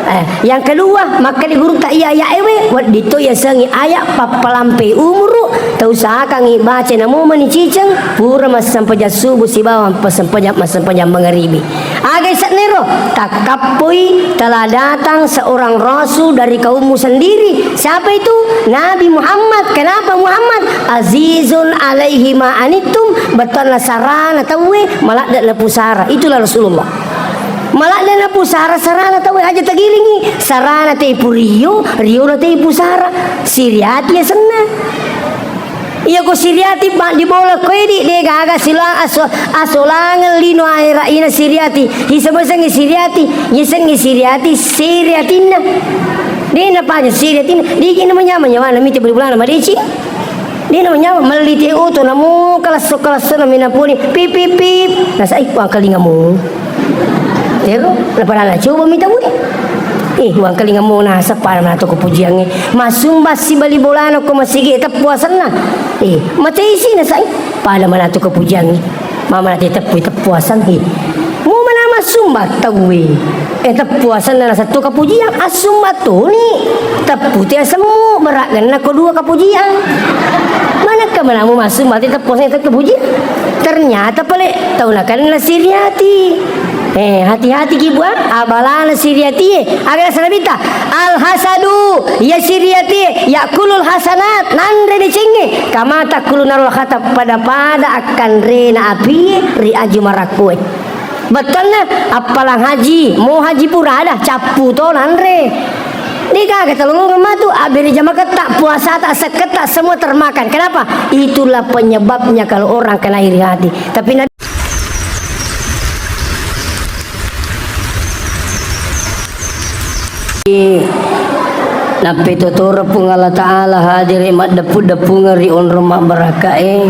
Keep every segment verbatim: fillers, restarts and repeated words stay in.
Eh, yang kedua, makkeda gurutta iya aya'ewe, wedding to yasengngi aya' pappalampe umuru, tausahakangngi baca namo mani ciceng, pura massempajang subuh sibawa massempajang, massempajang mangaribi. Aga ise'nero? Takkappoi telah datang seorang rasul dari kaummu sendiri. Siapa itu? Nabi Muhammad. Kenapa Muhammad? Azizun alaihi ma anittum, bettuanna sarana tauwe, maladde' napusara. Itulah Rasulullah. Maladde' napusara sarana tauwe, aja' tagilingngi. Sarana te ipurio, riona te ipusara. Siriati asenna. Iya ko siriati, Pak, di bola ko edi, de' gaga sila aso-, asolangeng lino ahera' ina siriati. Isa masengngi siriati, iyasengngi siriati, siriatinna. De' napanya siriatinna, de' ji namanyameng nyawana mite bali bolana madeceng. De' namanyameng, melli te oto namo kalesso-kalesso na minapuni, pip, pip, pip. Nasai, wangkalingamu. Tero, napada nacoba mi tauwe. Eh, wangkalingamu naseng pada manato kepujiangnge. Massumbang si bali bolana ko masigi teppu asenna. Eh, matei si nasai, pada manato kepujiangnge. Mama nate teppu, teppu aseng, eh. Mu mana massumbang tauwe. Eh, teppu asenna nasettu kepujian, assumbang toni. Teppu te asemmu, berarti nako dua kepujian. Manakka manamu massumbang te teppu aseng te kepujian. Ternyata pale tau nakenna siriati. Eh, hati-hati ki, Bu, ah. Abalana siriatie. Aga naseng Nabitta? Al hasadu, iya siriatie, yakulul hasanat, nanre decengnge. Kama takulu narul hatab, pada-pada akkanrena apie ri aju marakkoe. Bettuanna, appalang haji, mo haji purada, cappu to nanre. De' gaga talolongeng matu, abbere jamaketta, puasata, sekketta, semua termakan. Kenapa? Itulah penyebabnya kalau orang kena iri hati. Tapi na-, Nappetotoreng Puang Allah Ta'ala hadere' maddeppu-deppungeng ri onrong mabbaraka'e,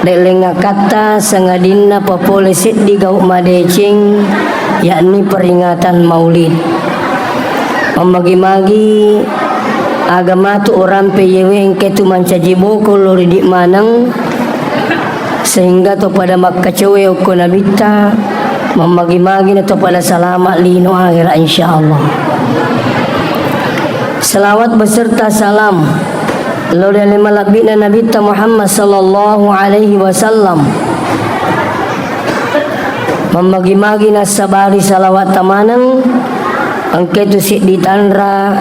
de' lengngakatta sangadinna papole seddi gau' madeceng, yakni peringatan Maulid. Mammagi-magi aga matu urampe yewe engka tu mancaji bokong lao ri idi' maneng, sehingga to pada makkacoe okko Nabitta, mammagi-magi na to pada salama' lino ahera', insyaallah. Salawat beserta salam lao ri ale malebbi'na Nabitta Muhammad sallallahu alaihi wasallam. Mammagi-magi nassabari salawatta maneng, engka tu seddi tanra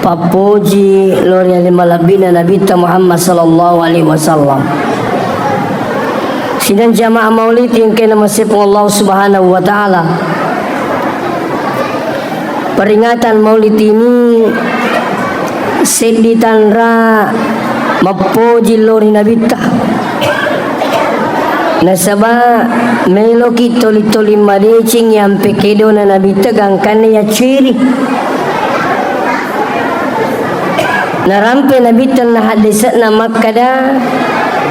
pappoji lao ri ale malebbi'na Nabitta Muhammad sallallahu alaihi wasallam. Sidang jamaah maulid engkae namaseppung Allah Subhanahu wa Ta'ala. Peringatan Maulid ini seddi tanra mappoji lao ri Nabitta. Nasaba' meloki toli-toli madeceng yampe kedona Nabitta gangkanna yaccuiri. Narampe Nabitta nahaddese'na makkada,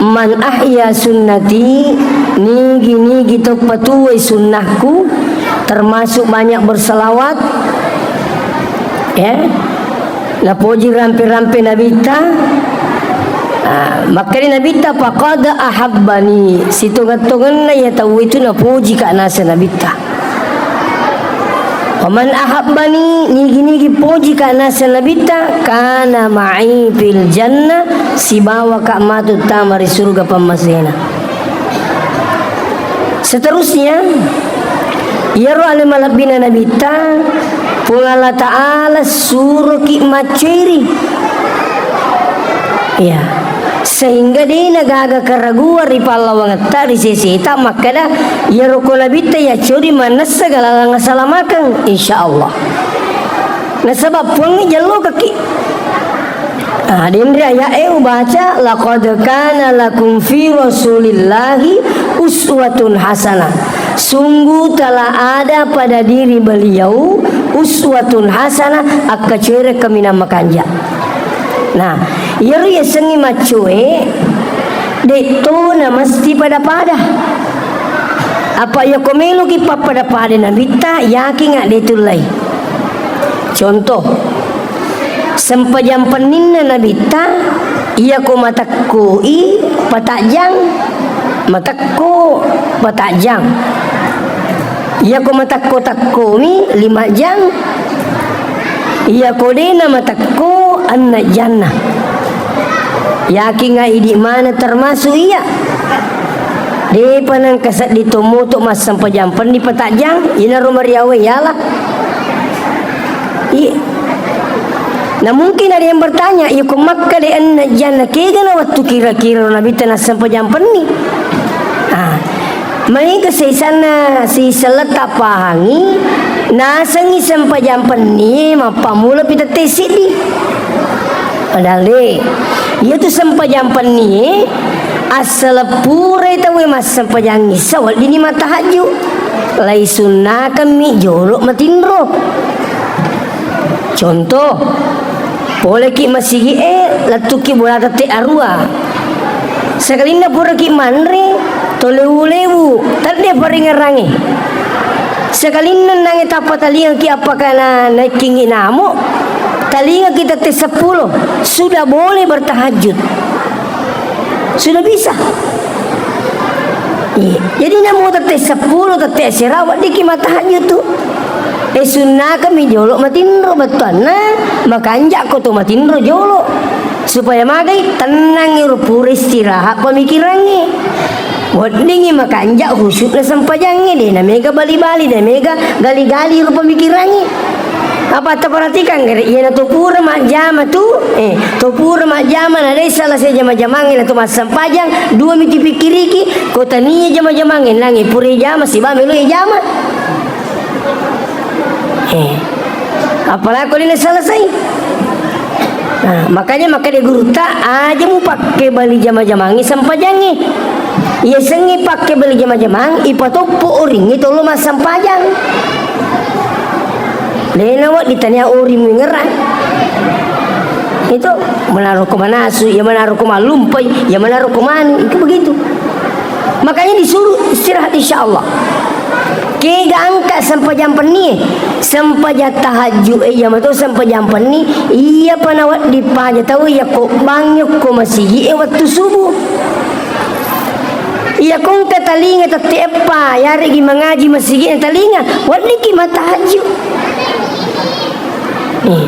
"Man ahya sunnati, nigi-nigi to patuwoi sunnahku, termasuk banyak berselawat." Ya. Napoji rampe-rampe Nabitta. Ah, makkeda Nabitta, "Faqad ahabbani." Sitongeng-tongenna iya tauwe itu napojika naseng Nabitta. "Wa man ahabbani," nigi-nigi pojika naseng Nabitta, "kana ma'i fil jannah," sibawaka matu tama ri suruga pammasena. Seterusnya, iyaro ale malebbina Nabitta, Puang Allah Ta'ala suroki maccoeri. Iya. Sehingga de'na gaga keraguan ri pallawangetta, ri seseta makkeda, iyaro ko Nabitta yaccori manessa galalang asalamakeng, insya Allah. Nasaba Puangnge jellokekki. Ah, denre aya'e ubaca, "Laqad kana lakum fi Rasulillahi uswatun hasanah." Sungguh telah ada pada diri beliau uswatun hasanah, akkacoere kaminang makanja. Nah, iyaro yasengnge maccoe, de'to na mesti pada-pada. Apa iyako meloki pappada-pada Nabitta, yakinga de' tullei. Contoh, sempajang penninna Nabitta, iyako matekkoi patajang, matekko patajang. Iyako matekko-tekkomi lima jang, Iya ko de' namatekko anna janna. Yakinga idi' maneng termasuk iya. De'pa nengka sedding to moto' massempajang penni patajang, iyanaro mariawa yala. Iya. Nah, mungkin ada yang bertanya, "Iya ko makkeda anna janna kega na wettu kira-kira Nabitta nassempajang penni?" Ah, maega seisanna siselletta pahangi, nasengngi sempajang pennie mappammula pi tette siddi. Padahal de', iyatu sempajang pennie, assaleng purai tauwe massempajang issa weddinni mattahajju. Laisunnakemmi jolo' matinro. Contoh, poleki masigi'e, lettuki bola tette arua. Sekalinna puraki manre, to lewu-lewu, tedde paringerangnge. Sekalinna nangnge tappa talingaki appakana naikkingngi namo, talingaki tette seppulo, sudah boleh bertahajud. Sudah bisa. Iya. Jadi namo tette seppulo, tette asera, weddikki mattahajud tu. Eh, sunnakami jolo' matinro, bettuanna makanja' ko to matinro jolo'. Supaya magai, tennangngi ro pura istirahat pamikirangnge. Weddingngi makanja' khusyukna sempajangnge, de' namega bali-bali, de' namega gali-gali ro pamikirangnge. Apa taperhatikan gare, iyana to pura majjama tu, eh, to pura majjama na de' selesai jama-jamangnge na to massempajang, dua mi tipikkiriki, ko tania jama-jamangnge nangnge pura ijama, siba melo ijama. Eh, apalagi ko de' na selesai. Nah, makanya makkeda gurutta, aja mupakke bali jama-jamangnge sempajangnge. Iyasengnge pakke bali jama-jamang, ipatoppo oringnge tollo massempajang. De'na wedding tania oring mengerang. Itu menaro ko manasu, ya menaro ko mallumpai, ya menaro ko manu, itu begitu. Makanya disuruh istirahat, insya Allah. Kega angka sempajang penni, sempajang tahajud, eh, iya mato sempajang penni, iya pa nawedding paja tau iya ko bangngi ko masigi e wettu subuh. Iya ko engka talinga tette eppa, yaregi mangaji masigi e talinga, weddikki mattahajud. Eh.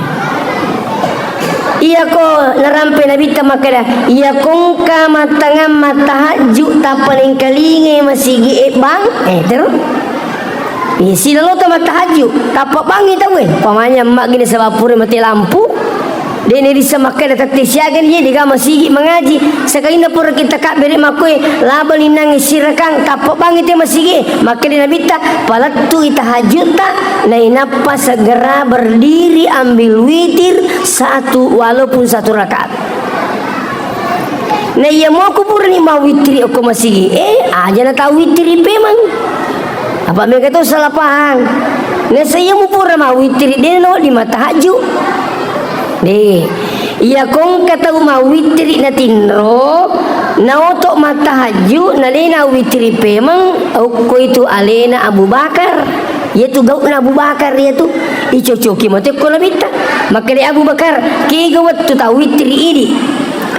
Iya ko narampe Nabitta makkeda, iya ko engka mattangang mattahajju tappa nengkalingai masigi e bang, eh, terus? Iya, silolota mattahajju, tappa bangngi tauwe. Pamanya emma gini sebab pura mati lampu, de' nirissa makkeda tette siaga ni, de' ga masigi mangaji. Sekalinna pura kita kabbere makkoe, laba linnang sirakang, tappa bangngi te masigi. Makkeda Nabitta, palettu i tahajjutta, nainappa segera berdiri ambil witir satu, walaupun satu rakaat. Na iya moko purani mawitiri okko masigi, eh, aja na tau witiri pemang. Apa mega to salah paham. Na saya mu pura mawitiri, de' na wedding mattahajju. De'. Iya ko engka tau mawitiri na tinro, na oto mattahajju, na de' na witiri pemang, okko itu alena Abu Bakar. Iyatu gau'na Abu Bakar iyatu. Icocoki mate ko Nabitta. Makkeda Abu Bakar, kega wettu tau witiri idi.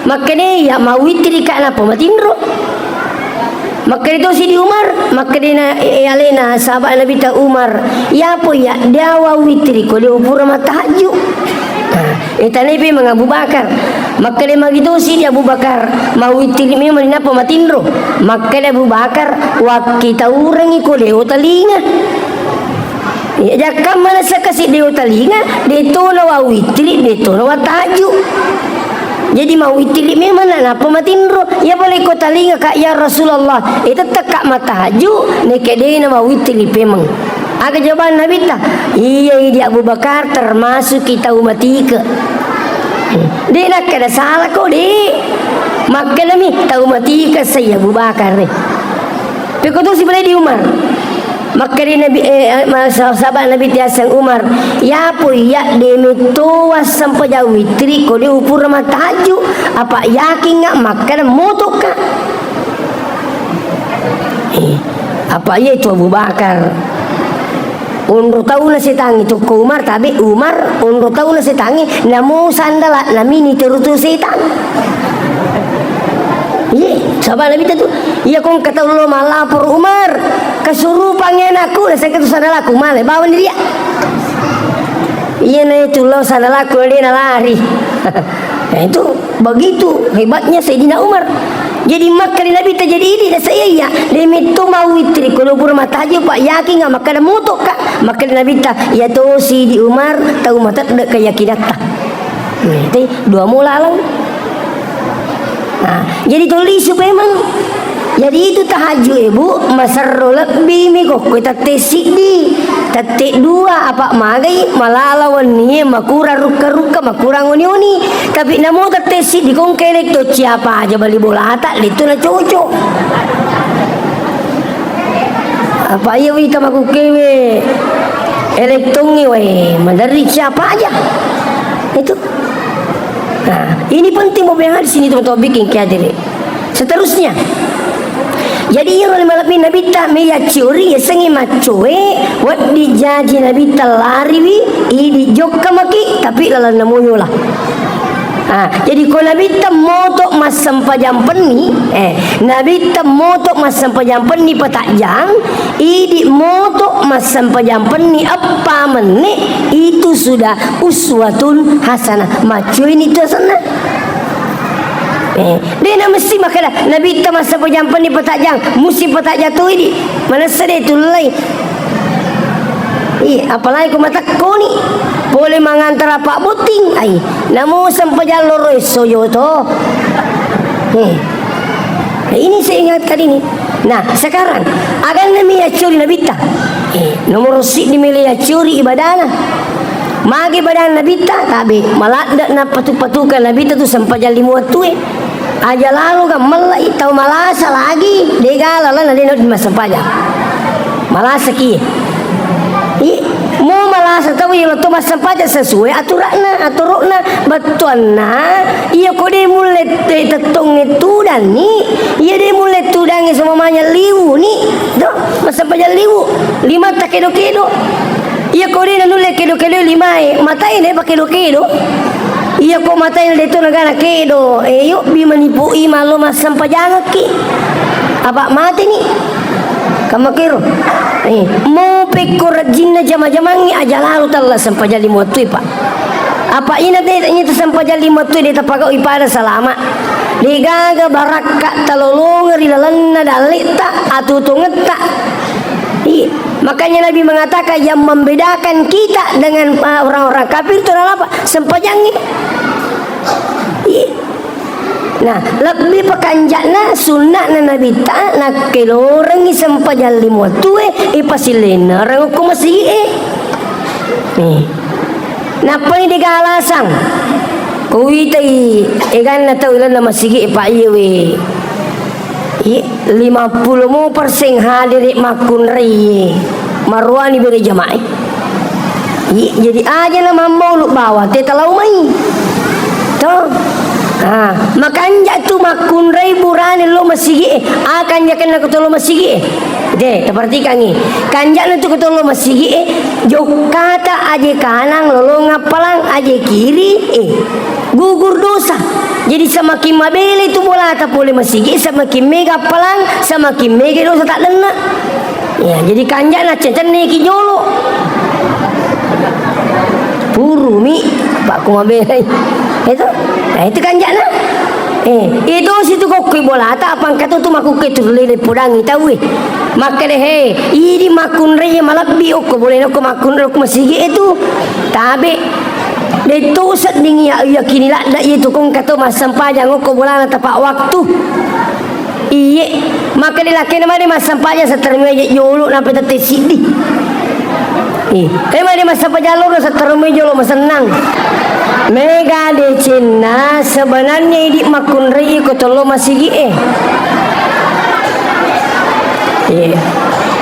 Makkeda iya mawitiri ka nappa matinro. Makkeda tosi di Umar, makkeda na, eh, alena sahabat Nabitta Umar, iya po iya, de' wa witiri ko de' upura mattahajju. Nah, eh, tanai pe mang Abu Bakar. Makkeda magi tosi di Abu Bakar, mawitiri memang nappa matinro. Makkeda Abu Bakar, wakkitaurengi ko de' o talinga. Iya, jakka manessa kasi de' o talinga, de' to na wa witiri, de' to na wa tahajju. Jadi mawitiri memang na nappa matinro. Iya pale ko talinga ka, ya Rasulullah, eh, tette ka mattahajju, neke de' na mawitiri pemang. Aga jawaban Nabitta? Iya, idi Abu Bakar termasuk ki tau matike. De' nakkeda salah ko, de'. Makkedami tau matike sai Abu Bakar, eh. Pekko tosi pale di Umar. Makkeda Nabi, eh, ma-, sa-, sahabat Nabi tiaseng Umar, iya po iya de' metto wassempajang witiri ko de' upura mattahajju, apa yakinga makkeda motokka. Eh, apa iya itu Abu Bakar. Onro tauna setangnge tu ko Umar, tabe Umar, onro tauna setangnge, namo sandala, namini terutu setang. Iye, sahabat Nabi tu, iya ko engka tau lo malapor Umar, kesurupan anakku, nasengka tu sandalaku, male, bawa ni dia. Iya na itu lao sana laku de nalari. Nah, itu begitu hebatnya Sayyidina Umar. Jadi makkeda Nabitta, jadi idi na saya iya, de metto mawitri ko lopur mataji, Pak, yakin nggak makkeda muto ka? Makkeda Nabitta, iya tosi di Umar, tau matedde keyakinatta. Nah, itu dua mula lang. Nah, jadi tuli supaya mang. Jadi itu tahajud e, Bu, maserro lebbi mi kokko tette siddi, tette dua, apa magai malala wennie makurang rukka-rukka, makurang oni-oni. Tapi namo tette siddi kongke letto siapa aja bali bolata, letto na cocok. Apa iya wita makukewe elektrongi wae, maderri siapa aja. Itu. Nah, ini penting mau di sini teman-teman bikin ke hadirin. Seterusnya. Jadi iyaro malebbi Nabitta me yacciori yasengnge maccoe, wedding jaji Nabitta lariwi idi jokka maki, tapi lalenna moyola. Ah, jadi ko Nabitta moto massempajang penni, eh, Nabitta moto massempajang penni patajang, idi moto massempajang penni eppa menne, itu sudah uswatun hasanah. Maccoini itu asenna. Eh, de na mesti makkeda Nabitta massempajang penni patajang, musti patajang tu idi. Manessa de tullai. Ih, apalagi ko matekkoni, pole mangantara Pak Botting, ai, namo sempajang loro esso jo to. Eh. Nah, ini saya ingatkan ini. Nah, sekarang, aganna mi yaccori Nabitta. Eh, nomoro siddi mele yaccori ibadana. Magi ibadana Nabitta, tabe, maladde na patu-patukan Nabitta tu sempajang lima wattue. Aja lalo ga mellai tau malasa lagi, dega lalana de no massempajang. Malasa ki. I, mo malasa tau iya to massempajang sesuai aturanna, aturu'na, bettuanna. Iya ko de mulle te-, tettongnge tudanni, iya de mulle tudangnge semamanya liwuni, to, massempajang liwu, lima ta kedo-kedo. Iya ko de nanulle kedo-kedo limae, matai ne pakedo-kedo. Iya ko matai na de to nagana kedo, e, yobbi manipu i mallo massempajangekki. Apa mateni. Kamakero. Eh, mo pekko rajinna jama-jamangngi aja lalo talla sempajang lima wattue, Pak. Apa ina te, ina te sempajang lima wattue de tapagau ipada salama. Degaga barakka talolongeng ri lalenna dalle'ta, atutungetta. Iya. Makanya Nabi mengatakan yang membedakan kita dengan, uh, orang-orang kafir itu adalah apa? Sempajangnge. Iya. Nah, lebbi pakanja'na sunna'na Nabitta nakkelorengngi sempajang lima wattue, ipasilennereng okko masigi'e. Nih. Nappani degaga alasang. Kuwitai eganna tau ilalenna masigi'e, Pak, iyewe. Iye, lima puluh mo persen hadiri makkunrai. Maruani bere jamaah. Iye, jadi aja na mammaulu bawang, te talau mai. To. Ah, makanja tu makkunrai burane lo masigi'e. Ah, kanjakenna ko to lo masigi'e. De, taperhatikangngi. Kanja'na tu ko to lo masigi'e, jokkata aje kanang lolong appalang aje kiri, eh. Gugur dosa. Jadi semakin mabele tu bolata pole masigi, semakin mega appalang, semakin mega dosa taddenna. Ya, jadi kanja'na cecenneki jolo. Purumi, Pak, ku mabelai. Itu, nah, itu kanja'na. Eh, itu situ kokkoi bolata, apa engka tu, tu makukke tu lele podangi tauwe. Makkeda, he, idi makkunrai malebbi okko bolena okko makkunrai okko masigi itu. Tabe. De'to sedding iya, yakini ladda iya tu kongka to massempajang okko bolana tepa waktu. Iye, makkeda lakkena mani massempajang settarung aja jolo nampe tette siddi. Ih, kai mani massempajang loro settarung jolo masennang. Mega decenna sebenarnya idi makkunrai ko tollo masigi e. Iya.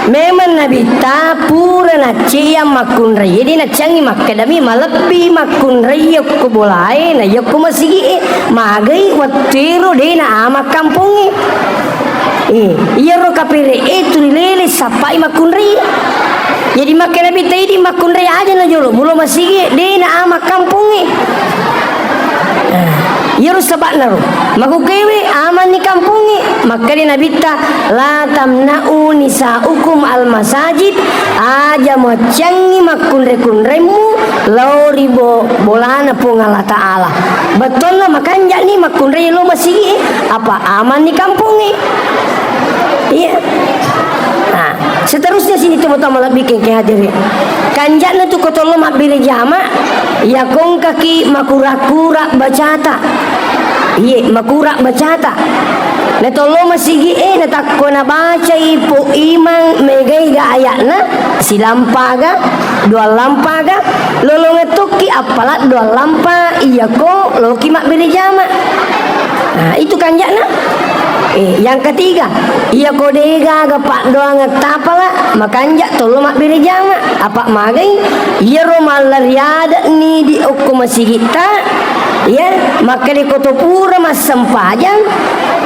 Memang Nabitta pura nacciang makkunrai, jadi nacciangi makkedami malebbi makkunrai yokko bolae na yokko masigi'e. Magai wettuero de na ama kampongnge. Eh, iyaro kapere'e tuli lele sappai makkunrai. Jadi makkeda Nabitta idi makkunrai aja na jolo mulo masigi'e, de na ama kampongnge. Nah, iyaro saba'na ro. Makukewe amanni kampongnge. Makkeda Nabitta, "La tamna'u nisa'ukum al masajid." Aja muacciangngi makkunrai-kunraimmu lao Ibo bolana Puang Allah Ta'ala. Bettonna makanja'ni makkunrai lo masigi, apa amanni kampongnge. Iya. Nah, seterusnya sini tu mutama lebbi kengke hadiri. Kanja'na tu kotollo mabbere jama, iya kongkaki makura-kura bacata. Iye, makura bacata. Na tollo masigi e, na takko nabacai Po Imang megai ga aya'na, silampaga, dua lampaga, lolongeng tokki appala dua lampa, iyako loki mabbere jama. Nah, itu kanja'na. Eh, yang ketiga, iyako degaga paddoangeng tapala, makanja tollo mabbere jama. Apa magai, iyaro mallari ade'ni di okko masigitta, iya, makkeda ko to pura massempajang,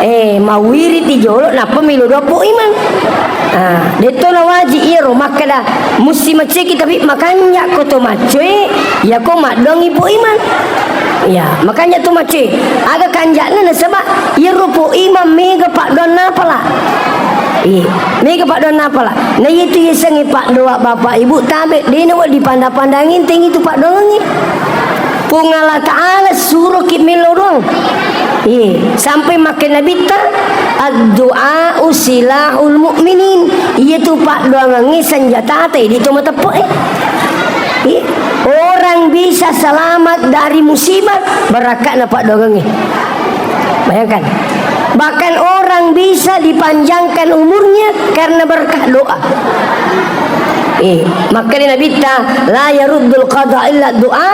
eh, mawwiriti jolo, nappa melo doa Po Imang. Ah, detto nawaji iyaro makkeda, musti macceki, tapi makanja ko to maccoe, iyako maddoangi Po Imang. Iya, makanja to maccoe. Aga kanja'na nasaba iyaro Po Imang mega paddoang napala. Iya, mega paddoang napala. Na iyatu yasengnge paddoa Bapak Ibu tabe, de nawedding dipanda-pandangeng teng itu paddoangengnge. Puang Allah Ta'ala suroki mello doang. Iya, sampai makkeda Nabitta, "Addu'a silahul mu'minin." Iyatu paddoangengnge senjata tadi to mateppe'e. Iya. Orang bisa selamat dari musibah, barakka'na paddoangengnge. Bayangkan, bahkan orang bisa dipanjangkan umurnya karena berkah doa. Eh, makkeda Nabitta, "La yaruddul qada illa doa."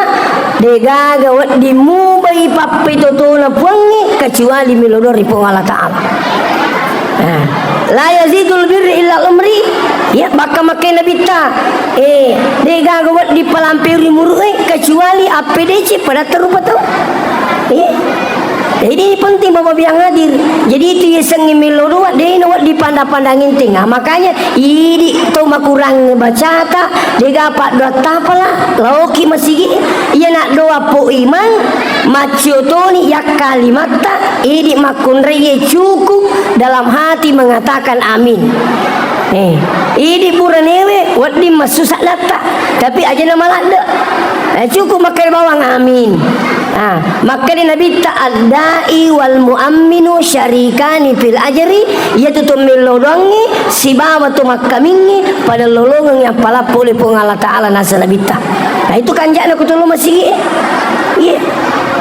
Degaga wedding mubai pappetotona Puangnge kecuali melo doa ri Puang Allah Ta'ala. Nah, la yazidul birri illa umri. Ya, bakka makkeda Nabitta, eh, degaga wedding palampe ri muru'e kecuali appedece padatta rupa tau. Eh, jadi ini penting Bapak Biang hadir. Jadi itu yasengnge melo doa, de nawedding dipanda-pandangeng teng. Ah, makanya idi to makurang bacata, dega paddoa tapala, laoki masigi, iya nak doa Po Imang, maccio toni yakkalimatta, idi makkunraie cukup dalam hati mengatakan amin. Eh, idi buranewe wedding massusa datta, tapi aja na maladde. Eh, cukup makkeda bawang amin. Ah, makkeda Nabitta, "Ad-da'i wal mu'amminu syarikani fil ajri," iyatu to mello doangnge sibawa to makkamingnge pada lolongengngi appala pole Puang Allah Ta'ala, naseng Nabitta. Nah, itu kanja'na ko tollo masigi e. Iya.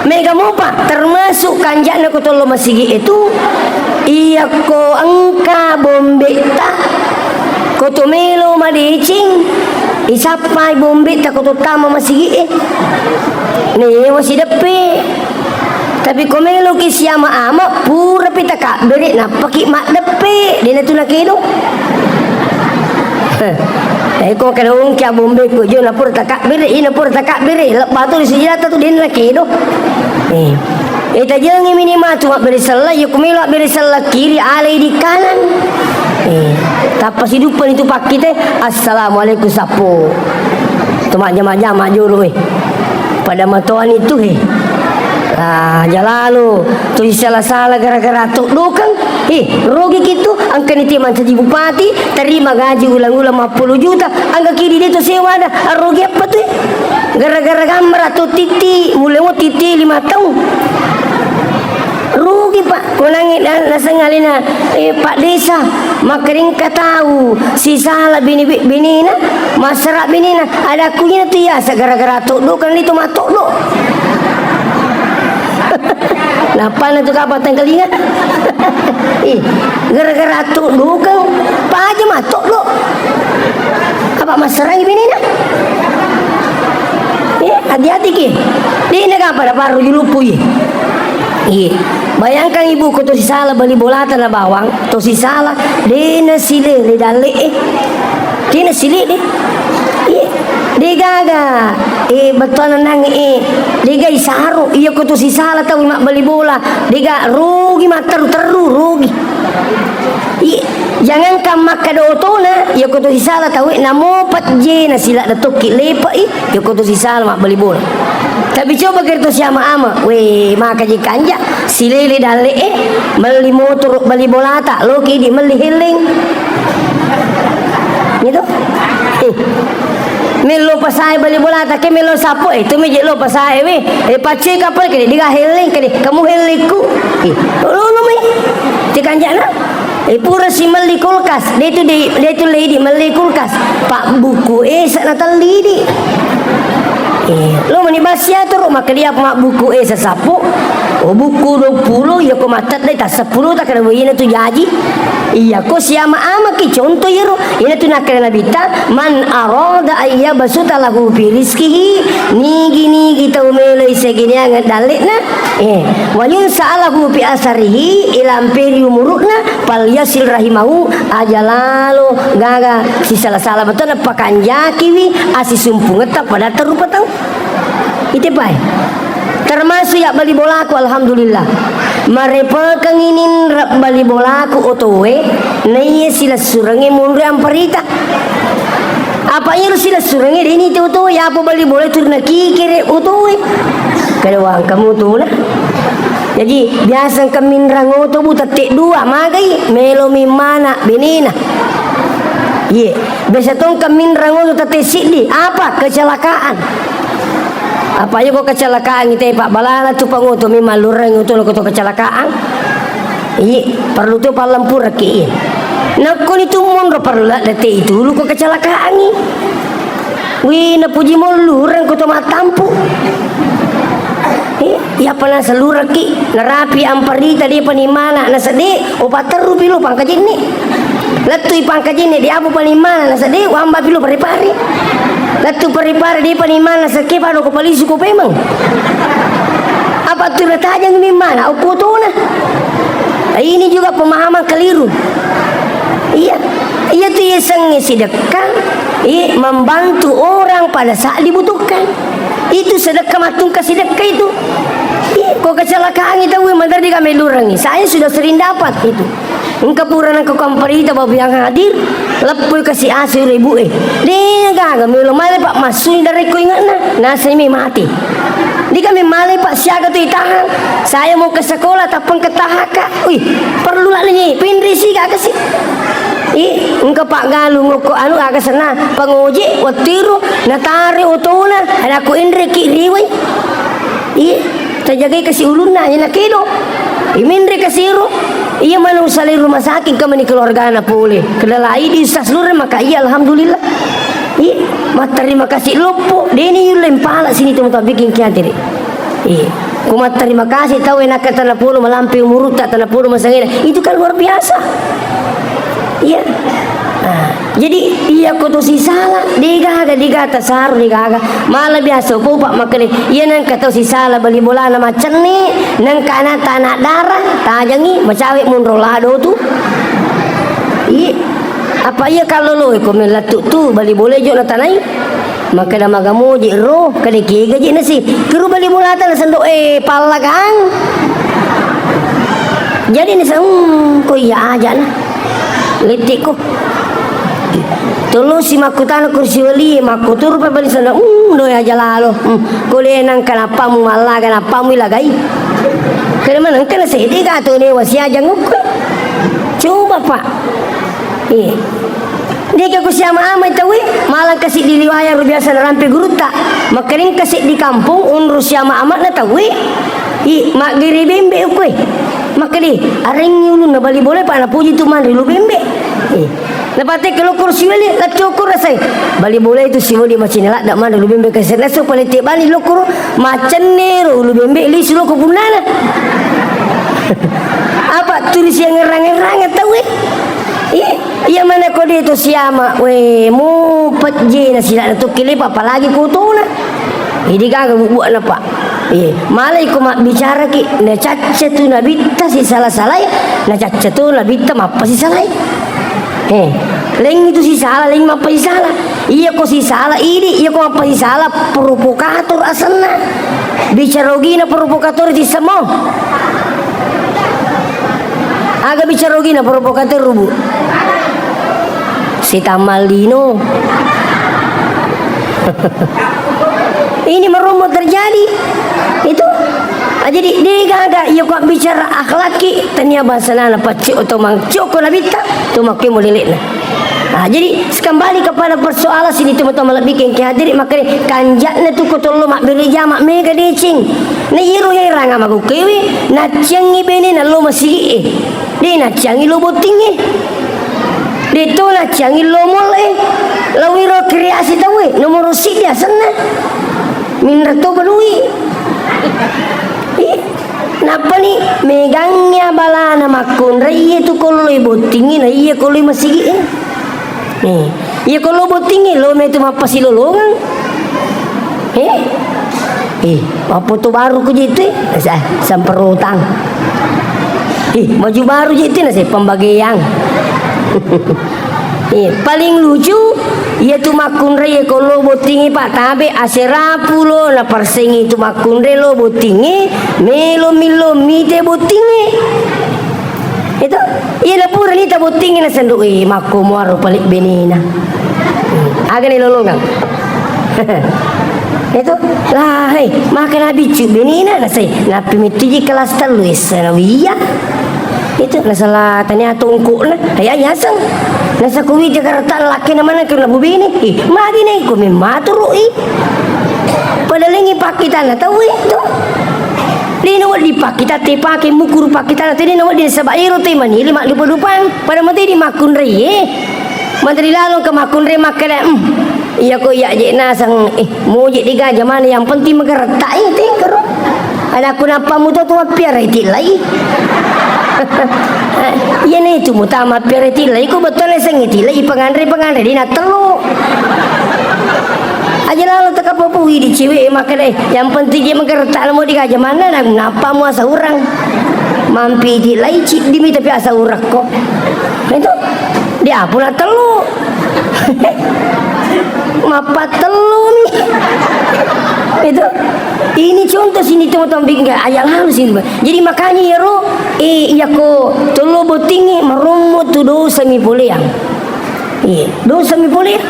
Mega mopa, termasuk kanja'na ko tollo masigi e tu, iyakko engka bombe'ta, ko to melo madeceng, isappai bombe'ta ko to tama masigi e. Newa sideppe. Tapi ko meloki siama-ama, purapi takabbere, nappaki maddeppe, dena tu nakedo. Eh, ko kada ungki abombe ko jo, napura takabbere, ina pura takabbere, lebba tu di sujata tu dena nakedo. Eh. Eh, tajengi mini matu mabbere sella, iya ko melo mabbere sella kiri, alai di kanan. Eh, tappa siduppani tu pakkite, "Assalamualaikum sappo." Tu majjama-jama jolo, eh. Pada matoani tu, eh. Ah, jalalo, tu sala-sala gara-gara toddokang. Eh, rugi kitu, angkani ti mancaji bupati, terima gaji ulang-ulang mappulu juta, angga kidi de tu sewa ada, rugi apa tu, eh? Gara-gara gammara to titi, mulai mo titi lima tahun. Rugi, Pak. Konangngi na-, naseng alena, eh, Pak Desa, makkeringka tau sisala bini-, binina, massara binina, ada kunyina tu iya, gara-gara toddokang lito mattoddo. Napana tu kapang tengkalinga. Ih, gara-gara toddokang, paja mattoddo. Apa massarai binina? Eh, hati-hati ki. Dina kapang pada paru juluppu, iya. Iya. Bayangkan ibu, ko to sisala bali bolata na bawang, to sisala, dena silele dalle e. Dena silele. Iya. Degaga, eh, bettuanna nang, eh, dega isaro, iya ko to sisala tau mabbali bola, dega rugi matteru-teru, rugi. Iya. Jangankan makkeda otona, iya ko to sisala tau, eh, namopat je na sila da tokki lepa i. Jokko tu sisala mabbali bola. Tapi coba kira tu siama-ama, weh, maka je kanja, silele dalle e, melli motoro bali bolata, loki di melli helleng. Gitu? Eh. Mello pasae bali bolata ke mello sappo, eh, tu meje lo pasae we. Eh, paccoi kapal ke, diga helleng ke, kamu hellengku. Eh, lo, lo mai. Tikanjana. Eh, pura si melli kulkas. Dia tu, dia, dia tu lady melli kulkas. Pak buku, eh, sana tellidi. Eh, lo mani basia tu, ro, maka dia mak buku, eh, sasappo. Oh, buku dua puluh, ya ko matat dai tas sepuluh tak kena wina tu jaji. Iya, ko siama-ama ki contoh iyaro. Ina tu nakkeda Nabitta, "Man arada ayyabsuta lahu fi rizqihi," nigi-nigi tau meloi seginiang dalle'na, eh, "wa yunsa'a lahu fi asarihi," ilamperi umuru'na, "falyasil rahimahu," aja lalo gaga sisala-sala betona pakanjakiwi asisumpungetta pada terupa tau. Ite pae. Termasuk ya bali bolaku, alhamdulillah. Marepekengngi ninra bali bolaku otoe, naiya silessurengnge munri amparita. Apa iyaro silessurengnge deni te otoe, apa bali bola turna kikere otoe. Kada wangkamu otona. Jadi, biasa engka minrang oto bu tette dua, magai, melo mimmana benena. Iye, biasa tongka minrang oto tette siddi, apa? Kecelakaan. Apa iya ko kecelakaan ite, Pak, balana tu pangoto memang lureng oto lo ko to kecelakaan. Iya, perlu tu pallampuraki, iya. Nakkoni tu monro perlu la dete itu lu ko kecelakaangi. Wi, napuji mo lureng ko to mattampu. Iya, iya apa naseluraki, narapi amparita dia panimana nasedde, o patterru pilu pangkajinni. Lettui pangkajinni di abu panimana nasedde, wamba pilu pare-pare. Lettu pare-pare di panimana sekke pado ko palisu ko pemeng. Apa tu natajang mimana, okko tona. Ini juga pemahaman keliru. Iya. Iya tu iya sengnge sidekka, iya membantu orang pada saat dibutuhkan. Itu sedekah matungka sidekka itu. Iya, ko kecelakaan itu, wih, mandar di kami lurangi. Saya sudah sering dapat itu. Engka pura nengka kamparita babu yang hadir, leppoi kasi A C ribu e. De gaga melo male Pak massuni darekko ingatna, nasai me mati. Dikami male Pak siaga tu itahang. Saya mau ke sekolah tappeng ke tahaka. Wih, perlu lah ni, pinri siga kasi. Ih, engka Pak galung okko anu aga sana, pangoje wattiru, natare otona, ada ko inre ki riwai. Ih, tajagai kasi ulunna, ina kedo. Iminre kasiro. Iya manu salai rumah sakit, kemani keluargana pole. Kedalai di ustaz lureng, maka iya, alhamdulillah. Iya, matterima kasih loppo. Deni yulle mpala sini tu mutabikin kiatiri. Iya. Ku matterima kasih tau enakka tanah polo malampe umurutta tanah polo masangena. Itu kan luar biasa. Iya. Nah, jadi iya ko to sisala, degaga, degaga tasaro, degaga. Mala biasa upopa makkeda, iya nengka tau sisala bali bolana macenne, nengka anatta anak dara, tajangi, macawe munro lado tu. Iya. Apa iya kalloloe ko mellattu tu, bali bole jo natanai? Makkeda magamoje ro, kada kiega je nasi. Kuru bali bolata nasendo, eh, pallagang. Jadi nasa, hmm, ko iya aja na. Lettekko. Tolosi makkutana kursi wali, makkuturu pa bali sana, hmm, doi aja lalo. Hmm, ko le nangka nappamu mallaga, nappamu ilagai. Kada manengka na sede ka to ne wasi aja ngukku. Coba, Pak. Iya. Deka ku siama-amai tauwe, malang kasi di riwayat ru biasa narampe gurutta. Makkaring kasi di kampung, unru siama-amana tauwe. I, maggere bembe ukue. Makkedi, arengi ulunna bali bole, Pak, napuji tu manre lu bembe. Eh. Napate ke lokor siwali, lacco lokor rasai. Bali bole itu siwali macine ladda manre lu bembe, kasi nasu pale te bali lokor, macenne ro lu bembe, lisu loko punnana. Apa turi siang ngerang-ngerang tauwe? Iya, iya mana ko de to siama, we, mu pejjena silana tu kelepa, apalagi kutuna. Idi gaga bubuana, Pak. Iya, malai ko mabbicara ki, na cacca tu nabitta sisala-salai, na cacca tu nabitta mappa sisalai. Eh, leng itu sisala, leng mappa sisala. Iya ko sisala, idi, iya ko mappa sisala, provokator asenna. Bicara ogina provokator ti semua. Aga bicara ogina provokator rubu. Setan mallino. Ini meromo terjadi. Itu. Ah, jadi, de gaga, iya ko bicara akhlaki, tania bahasa nana pacci oto mang, coko nabitta, to makke mulilekna. Nah, jadi, kembali kepada persoalan sini, teman-teman, lebih kengke hadiri, makanya kanja'na tu ko tollo mabbere jama mega deceng. Na iyaro yairanga magokewe, nacciangi bene nallo masigi e. De nacciangi lo botting e. De to nacciangi lo mall e. Lawiro kreasi tauwe, nomoro siddi asenna. Minra to balui. Ih. Nappani megangngi abalana makkunrai iye tu kolloi bottingngi na iye kolloi masigi'e. Eh, iye kollo bottingngi lo metu mappasilolongang. Eh? Eh, mappoto baru ko jitu, eh? Sa-, samperotang. Eh, baju baru jitu na se pembagian. Iya, paling lucu, iya tu makkunrai iya ko lo bottingngi, Pak, tabe asera pulo na persengi tu makkunrai lo bottingngi, melo millo mite bottingngi. Itu, iya na pura nita bottingngi na sendu, eh, makko muaro palik benena. Aga ni lolongang. Itu, lah, hei, maka na biccu benena na sai, napi mittuji kelas tellu S na wiyya. Itu nasala tania tongkokna, ai, ai, aseng. Nasa kuwi Jakarta lakkena maneng ke nabu bene. Ih, magi neko memmaturu i. Pada lengi pakkitana tau itu. Dena wedding pakkita te pake mukuru pakkitana te dena wedding saba ero te manili maddupa-dupang. Pada mate di makkunrai e. Mantri lalong ke makkunrai makkeda, hmm. Iya ko iya je naseng, eh, moje digaja mana yang penting magaretta i tengkero. Anakku nappa muto tu mappiara iti lai. Iya ne tu muta mappiara iti lai ko betul ne seng iti lai panganre panganre di natello. Aja lalo teka popo widi cewek makkeda, eh, yang penting je magaretta mo digaja mana na-, nappa mu asa urang. Mampi iti lai ciddi mi tapi asa urang ko. Itu dia pula tello. Mappattellu mi. Itu. Ini contoh sini teman-teman bikin kayak ayat lalu sini. Jadi makanya ya ro, eh, iya ko tollo bottingngi marommo tu dosa mi poleang. Iya, dosa mi poleang.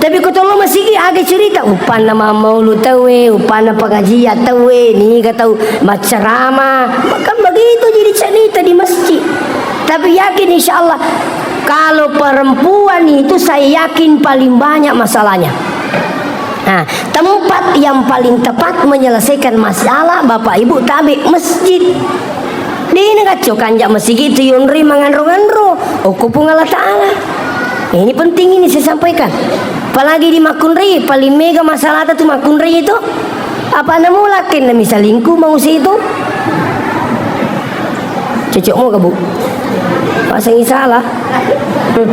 Tapi ko tollo masigi aga cerita, upanna mammaulu tauwe, upanna pengajian tauwe, niga tau maccarama. Kan begitu jadi cerita di masjid. Tapi yakin insya Allah kalau perempuan itu saya yakin paling banyak masalahnya. Nah, tempat yang paling tepat menyelesaikan masalah Bapak Ibu tabe masjid. Dena gacco kanja masigi itu yonri manganro-nganro. Okko Puang Allah Ta'ala. Ini penting ini saya sampaikan. Apalagi di makkunrai, paling mega masalah tu makkunrai itu. Apa nemu lakin na misalingku mau si itu? Cocok mau ke, Bu? Pasangi salah. Hmm.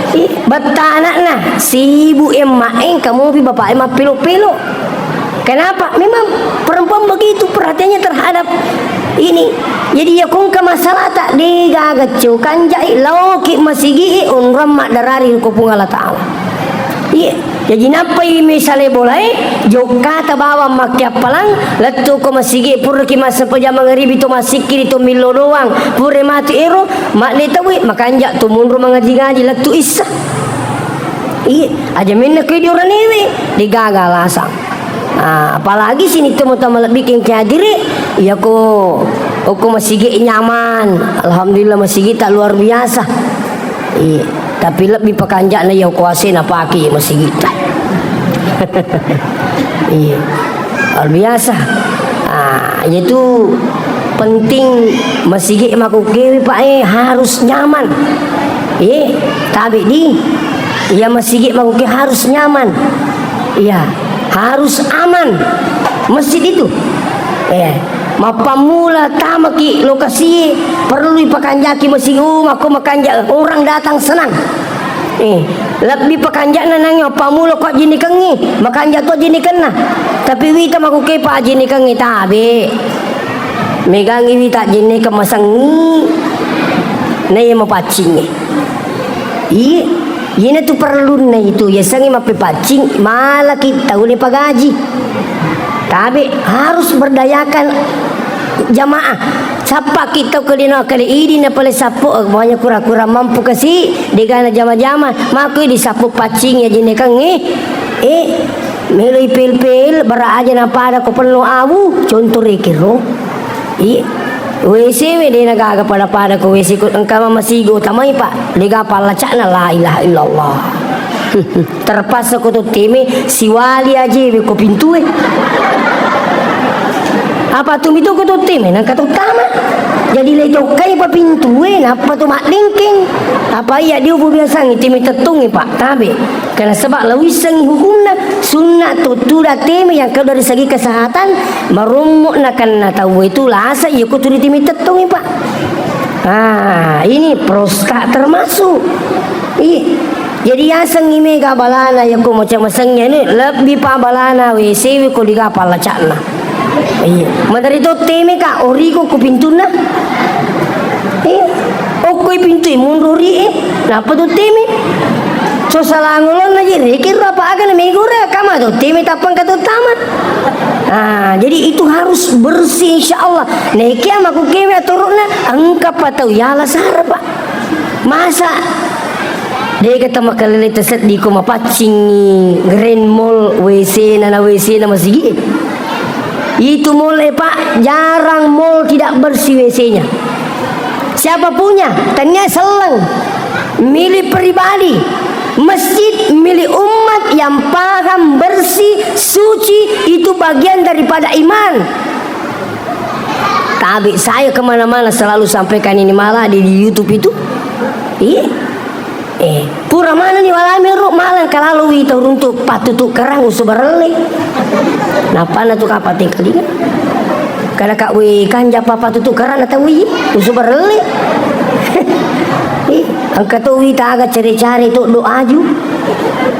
Ih, betta anakna, sibuk emma eng kamu pi bapak emma pelo-pelo. Kenapa? Memang perempuan begitu perhatiannya terhadap ini. Jadi ya kongka masalah tak degaga cokanja i, laoki masigi i, onrong maddarari ko Puang Allah Ta'ala. Iya. Jaji nappai misale bolae, jokkata bawang makkeappalang, lettu ko masigi, puraki massempajang mangaribi to massikkiri to millo doang, pura matu ero, madde tauwe, makanja to munro mangaji-ngaji lettu issa. Iya, aja menna ko idi oranewe, degaga alasang. Ah, apalagi sini temu tama lebbi kengke hadiri, iya ko, ko masigi nyaman. Alhamdulillah masigi tak luar biasa. Iya. Tapi lebbi pakanja'na iya ko A C napake iya masigi'ta. Iya. Luar biasa. Ah, itu penting masigi makukewe, Pak, eh, harus nyaman. Eh, tabe di. Iya masigi makuke harus nyaman. Iya, harus aman. Masjid itu. Eh, mappammula tamaki lokasi perlu ipakanjaki masigi, oh, makko makanja orang datang senang. Eh, lebbi pakanja'na nangnge mappammula ko ajinnikengngi, makanja to ajinnikenna. Tapi wita makuke pa ajinnikengngi tabe. Megangngi wita ajinnikeng masengngi. Na iya mapaccingngi. Iye, iyena tu perlunna itu, yasengnge mappepaccing, malaki tau le pagaji. Tabe harus berdayakan jamaah. Sappaki tau ke dena kale idi na pale sappo, eh, maunya kura-kura mampu kasi, degana jama-jama, makoi di sappo paccing ya jenekangnge. Eh, meloi pel-pel, bara aja na pada ko penno awu, contoh rekero. Iye. W C we de' na gaga pada-pada ko W C ko engka masigi utamai, Pak. De' gaga pallacakna, la ilaha illallah. Terpaksa ko to teme siwali aja we ko pintue. Apa tu mitu ko to teme nangka to tama. Jadi le tokkai pa pintue, nappa to maddengkeng. Apa iya dia ubu biasangi teme tettungi, Pak. Tabe. Karena sebab lo wissengi hukumna, sunna tuttuda teme yang kedua dari segi kesehatan, marommo nakenna tau itu lasa iya ko tu di teme tettungi, Pak. Ah, ini prostat termasuk. Iya. Jadi yasengngi mega balana, yako macam masengnge ini lebih pa balana W C we ko diga pallacakna. Iya. Madari to teme ka, oriko ko pintunna. Iya. Okkoi pintu munro ri e. Napa to teme? So salangolonna je, rekero apa aga na megora, kama to teme tappang ka to tama. Ah, jadi itu harus bersih, insya Allah. Nah, iki ama ku kewe aturukna, engka pa tau yala sara, Pak. Masa de' kata makalele taseddi ko mapaccingi Grand Mall W C na, na W C na masigi. Itu mall e, Pak, jarang mall tidak bersih W C-nya. Siapa punya? Tania selleng. Milik pribadi. Masjid milik umat yang paham bersih, suci, itu bagian daripada iman. Tabe, saya kemana-mana selalu sampaikan ini, malah di, di YouTube itu. Iya. Eh, pura maneng ni walami ro, malang kalalo wi tau runtu pattutu kerang usu barelle. Napana tu kapateng kalinga. Kada ka wi kanja pa pattutu kerang na tau wi usu barelle. Eh, engka to wi taga care-care to do aju.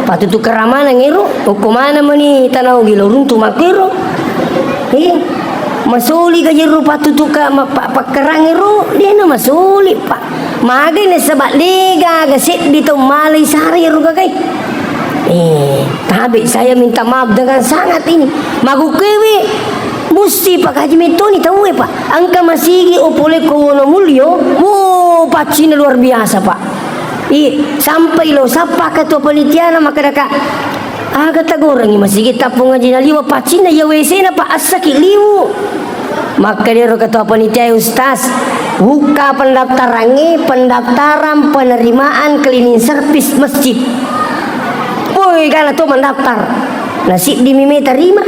Pattutu kerang maneng ero, okko maneng mani tanau gilo runtu makkero. Eh, masoli ka jero pattutu ka ma-, pa-, pakkerang ero, de' na masoli, Pak. Magai nasaba de' gaga seddi tau malai sare ro gagai. Eh, tabe, saya minta maaf dengan sangat ini. Magukkewe musti pakaji metoni tauwe, Pak. Engka masigi o pole ko Wonomulyo, wo, paccinna luar biasa, Pak. I, sampai lo sappa ketua panitiana makkeda ka, aga tagorengi masigi tappung aji naliwa paccinna iya W C na, Pak, assaki liwu. Makkedaro ketua panitia, "Ustaz, buka pendaftarangnge, pendaftaran penerimaan cleaning service masjid." Woi, gana to mendaftar. Na siddi mi me tarima.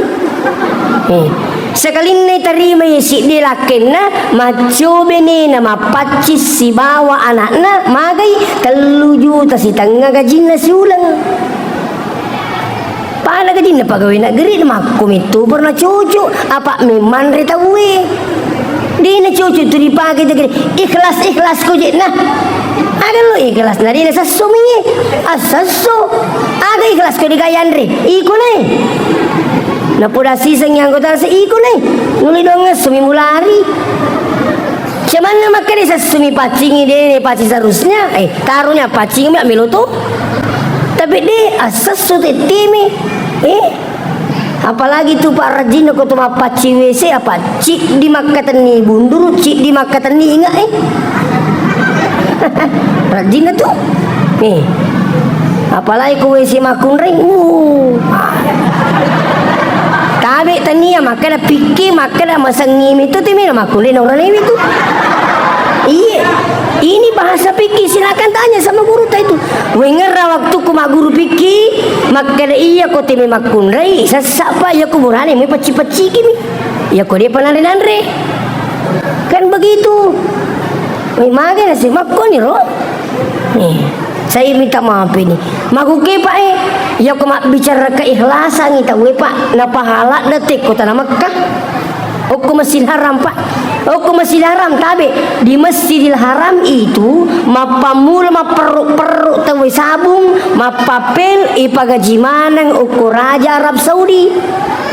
Eh, sekalinna tarima ye siddi lakkenna, macco benena mappaccing sibawa anakna, magai tellu juta sitengnga gajinna siuleng. Pada gajinna pegawai negeri, makko metto pernah cocok, apa memang re tauwe. Dena cocok tu dipake tu kira ikhlas, ikhlas ko jekna. Aga lo ikhlas na dena sesso mi. Asesso. Aga ikhlas ko digayanre. Iko nai. Napoda siseng anggota se iko nai. Nuli dong sumi mulari. Cuman makkeda sessumi paccingi dene pacci seharusnya. Eh, taruhnya paccingi melo tu. Tapi de asesso tettemi. Eh, apalagi tu Pak rajinna ko tu mappacci W C apa? Ciddi makkatenni bunduru, ciddi makkatenni inga, eh. Rajinna tu. Nih. Apalagi ko W C makkunrai. Uh. Tabe tania makkeda pikki, makkeda masengi mitu timi makkunrai na urane mitu. Iya. Ini bahasa pikki, silakan tanya sama guru ta itu. Wengerra waktuku magguru pikki, makkeda iya ko teme makkunrai, sessa pa iya ko burane mai pacci-pacciki mi. Iya ko de pananre-nanre. Kan begitu. Wei, mage nasi makkoni ro. Nih, saya minta maaf ini. Maguke, Pak, eh. Iya ko mabbicara keikhlasan tauwe, Pak, na pahala detik kota na Mekkah. Okko Masjidil Haram, Pak. Okko Masjidil Haram, tabe. Di Masjidil Haram itu mappammula mapperru-perru tauwe sabung, mappapel, ipagaji maneng okko Raja Arab Saudi.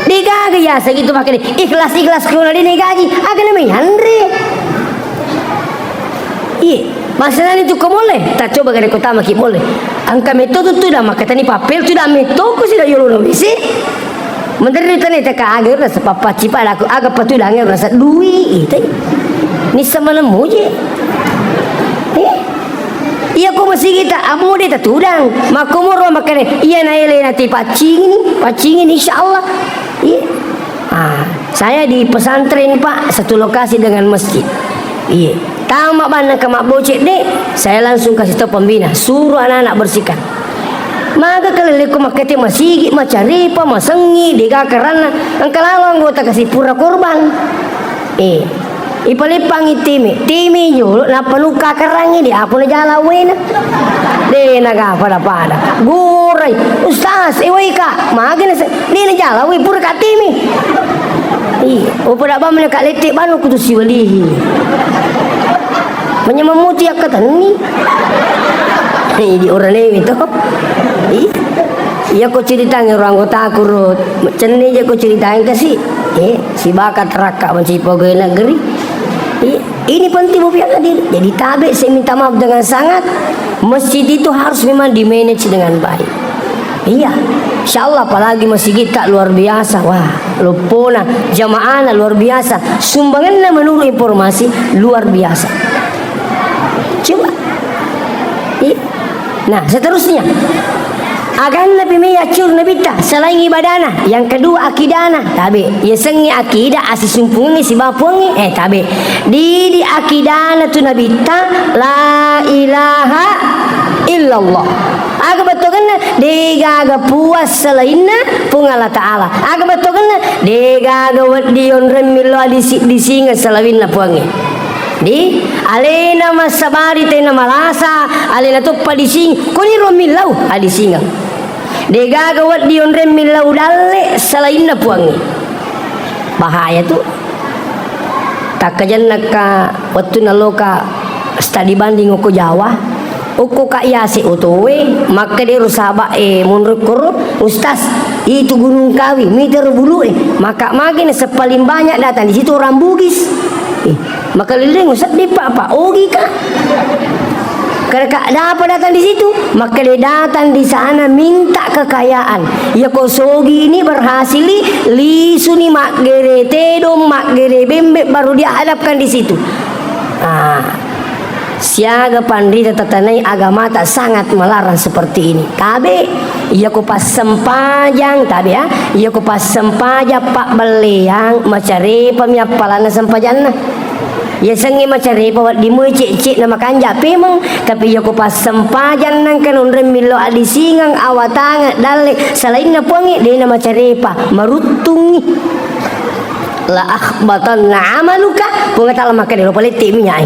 Degaga yaseng itu makkeda ikhlas-ikhlas ko na de negaji, aga na mai anre. Iye. Masalahna tu ko mole, ta coba gare ko tamaki mole. Engka metto tu tudang makkatani papel, tudang metto ko sida yolo na W C. Menderri tane teka aga rasa papacci padaku, aga patudang rasa dui itai. Nissa maneng muje. Eh? Iya ko masigi ta amode ta tudang. Makkomoro makkane, iya naele nati paccingi ni, paccingi ni insyaallah. Iya. Ah, saya di pesantren, Pak, satu lokasi dengan masjid. Iye, tama bannang ka mabboce de, saya langsung kasih tahu pembina, suruh anak-anak bersihkan. Maga kalelekko makkete masigi, macaripa, masengi, dega karanna, engka lalo anggota kasi pura korban. Eh, ipaleppangi teme, teme jolo, nappa nukka karangi de, apa najala wena. De naga pada-pada. Gorai, Ustaz, eh, woi ka, maga nase-, de najala we, pura ka teme. Iya, oh, pada bamna ka lette banu kutu siwalihi. Manyameng muti akkatenni. Idi orane mi to. Ih. Iya ko ceritangi ro anggotaku ro. Cenni je ko ceritangi kasi. Eh, sibaka terakka manci pegawai negeri. Ih, ini penting, Bu, yang hadir. Jadi tabe, saya minta maaf dengan sangat. Masjid itu harus memang di-manage dengan baik. Iya, insya Allah, apalagi masjid kita luar biasa. Wah, loppona, jamaahna luar biasa. Sumbanganna menurut informasi luar biasa. Coba. Iya. Nah, seterusnya. Aganna pi me yaccuru Nabitta selain ibadana. Yang kedua, akidana. Tabe. Yasengnge akidah, asisumpungengnge sibawa Puangnge. Eh, tabe. Didi akidana tu Nabitta, la ilaha illallah. Aga bettuanna, degaga puang selainna Puang Allah Ta'ala. Aga bettuanna, degaga wedding yonreng millau adisi-, disingeng selainna Puangnge. Di alena massabari tena malasa, alena toppa dising-, koniro millau adisingeng. Degaga wedding yonreng millau dalle selainna Puangnge. Bahaya tu. Takkajennakka wettunna loka study banding okko Jawa, okko ka yase otoe, makkeda ero saba e monro koro, "Ustaz, itu Gunung Kawi, mitero bulu e." Maka magi naseng paling banyak datang di situ orang Bugis. Eh, makalileng seddi pa, pa ogi ka. Kada ka, ada apa datang di situ? Makkeda datang di sana minta kekayaan. Iya ko sogi ini berhasil, lisuni maggere tedong, maggere bembe, baru dia hadapkan di situ. Ah, siaga panrita tatanai agamata sangat melarang seperti ini. Tabe, iya ko passempajang, tabe ya, iya ko passempajang pabbelleang, macarepa mi appalanna sempajanna. Yasengnge macarepa wedding moi cek-cek na makanja pemeng, tapi iya ko passempajang nangka nonreng millau adisingeng, awatangeng, dalle, selainna Puangnge, dena macarepa, maruttungi. La ahbatanna amaluka, Puang Ta'ala makkeda lo palette minyak e.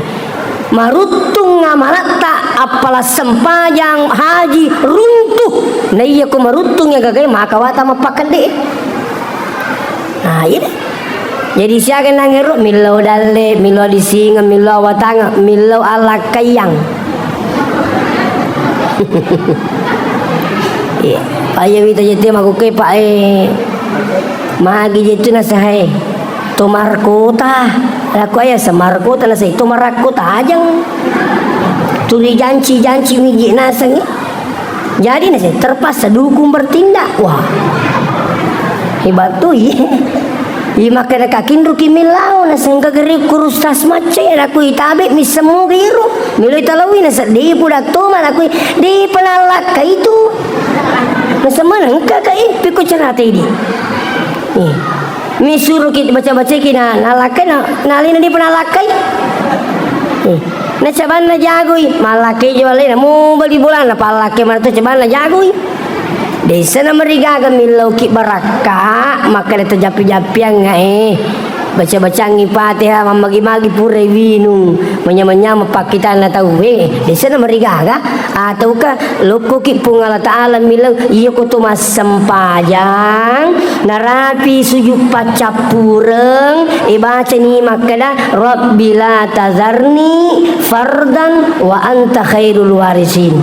Maruttung amalatta, appala sempajang, haji, runtuh. Na iya ko maruttung ya gagae, maka wata mappakkedde. Nah, iya deh. Jadi siaga nangero, millau dalle, millau adisingeng, millau awatangeng, millau alakkaiang. Iya. Aja wita jete makuke, Pak, eh. Magi jetu nasahe. To markota. Lako aya semarkota nasai to marakko tajang. Tuli janci-janci miji nasengi. Jadi nasai terpaksa dukung bertindak. Wah. Hebat tu, iya. Iya, makkeda kakinruki millau, nasengka geri kurus tas macca, ya, nakui tabe, misseng moga iro. Miloi talaui, naseddi puda toma, nakui, di penallakka itu. Nasemana engka ka, eh, pikku cerata idi. Eh, misuruki baca-bacaki na, nallakkai na, nalina di penallakkai. Eh, nacabanna jagoi, mallakkai jo alena, mubali bolana, pallakkai mana tu cabanna jagoi. Desa na marigaga millauki barakka, makkeda to jappi-jappiangnga, eh. Baca-bacangngi Fatihah, mammagi-magi purai winung, manyameng-nyameng pakkitanna tauwe, desa na marigaga, atauka lokkoki Puang Allah Ta'ala millau, iya ko to massempajang, narapi sujud paccappureng, ibacani makkeda, "Rabbi la tazarni fardan wa anta khairul warisin."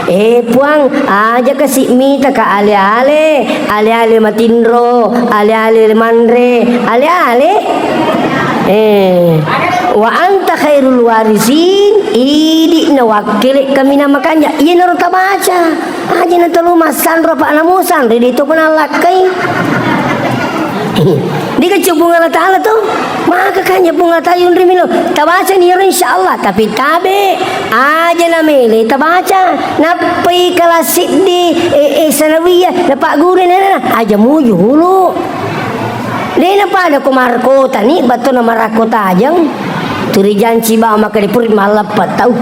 Eh, Puang, aja kasi mitaka ale-ale, ale-ale matinro, ale-ale manre, ale-ale. Eh, wa anta khairul warisin, idi nawakkele kaminang makanja. Iyanaro tabaca. Aja na telu massanro, Pak, namusanri di tu penallakkai. Dikecil Puang Allah Ta'ala tu. Maka kanya Puang Allah Ta'ala yunri milo. Tabaca ni ro, insya Allah. Tapi tabe, aja na mele tabaca. Nappai kelas siddi, eh, eh, sanawiyah, na Pak Guru, na, na, na. Aja muju hulu. Dena pada ko markota ni, batona marakko tajang. Turi janci ba makkeda pura malleppa tau.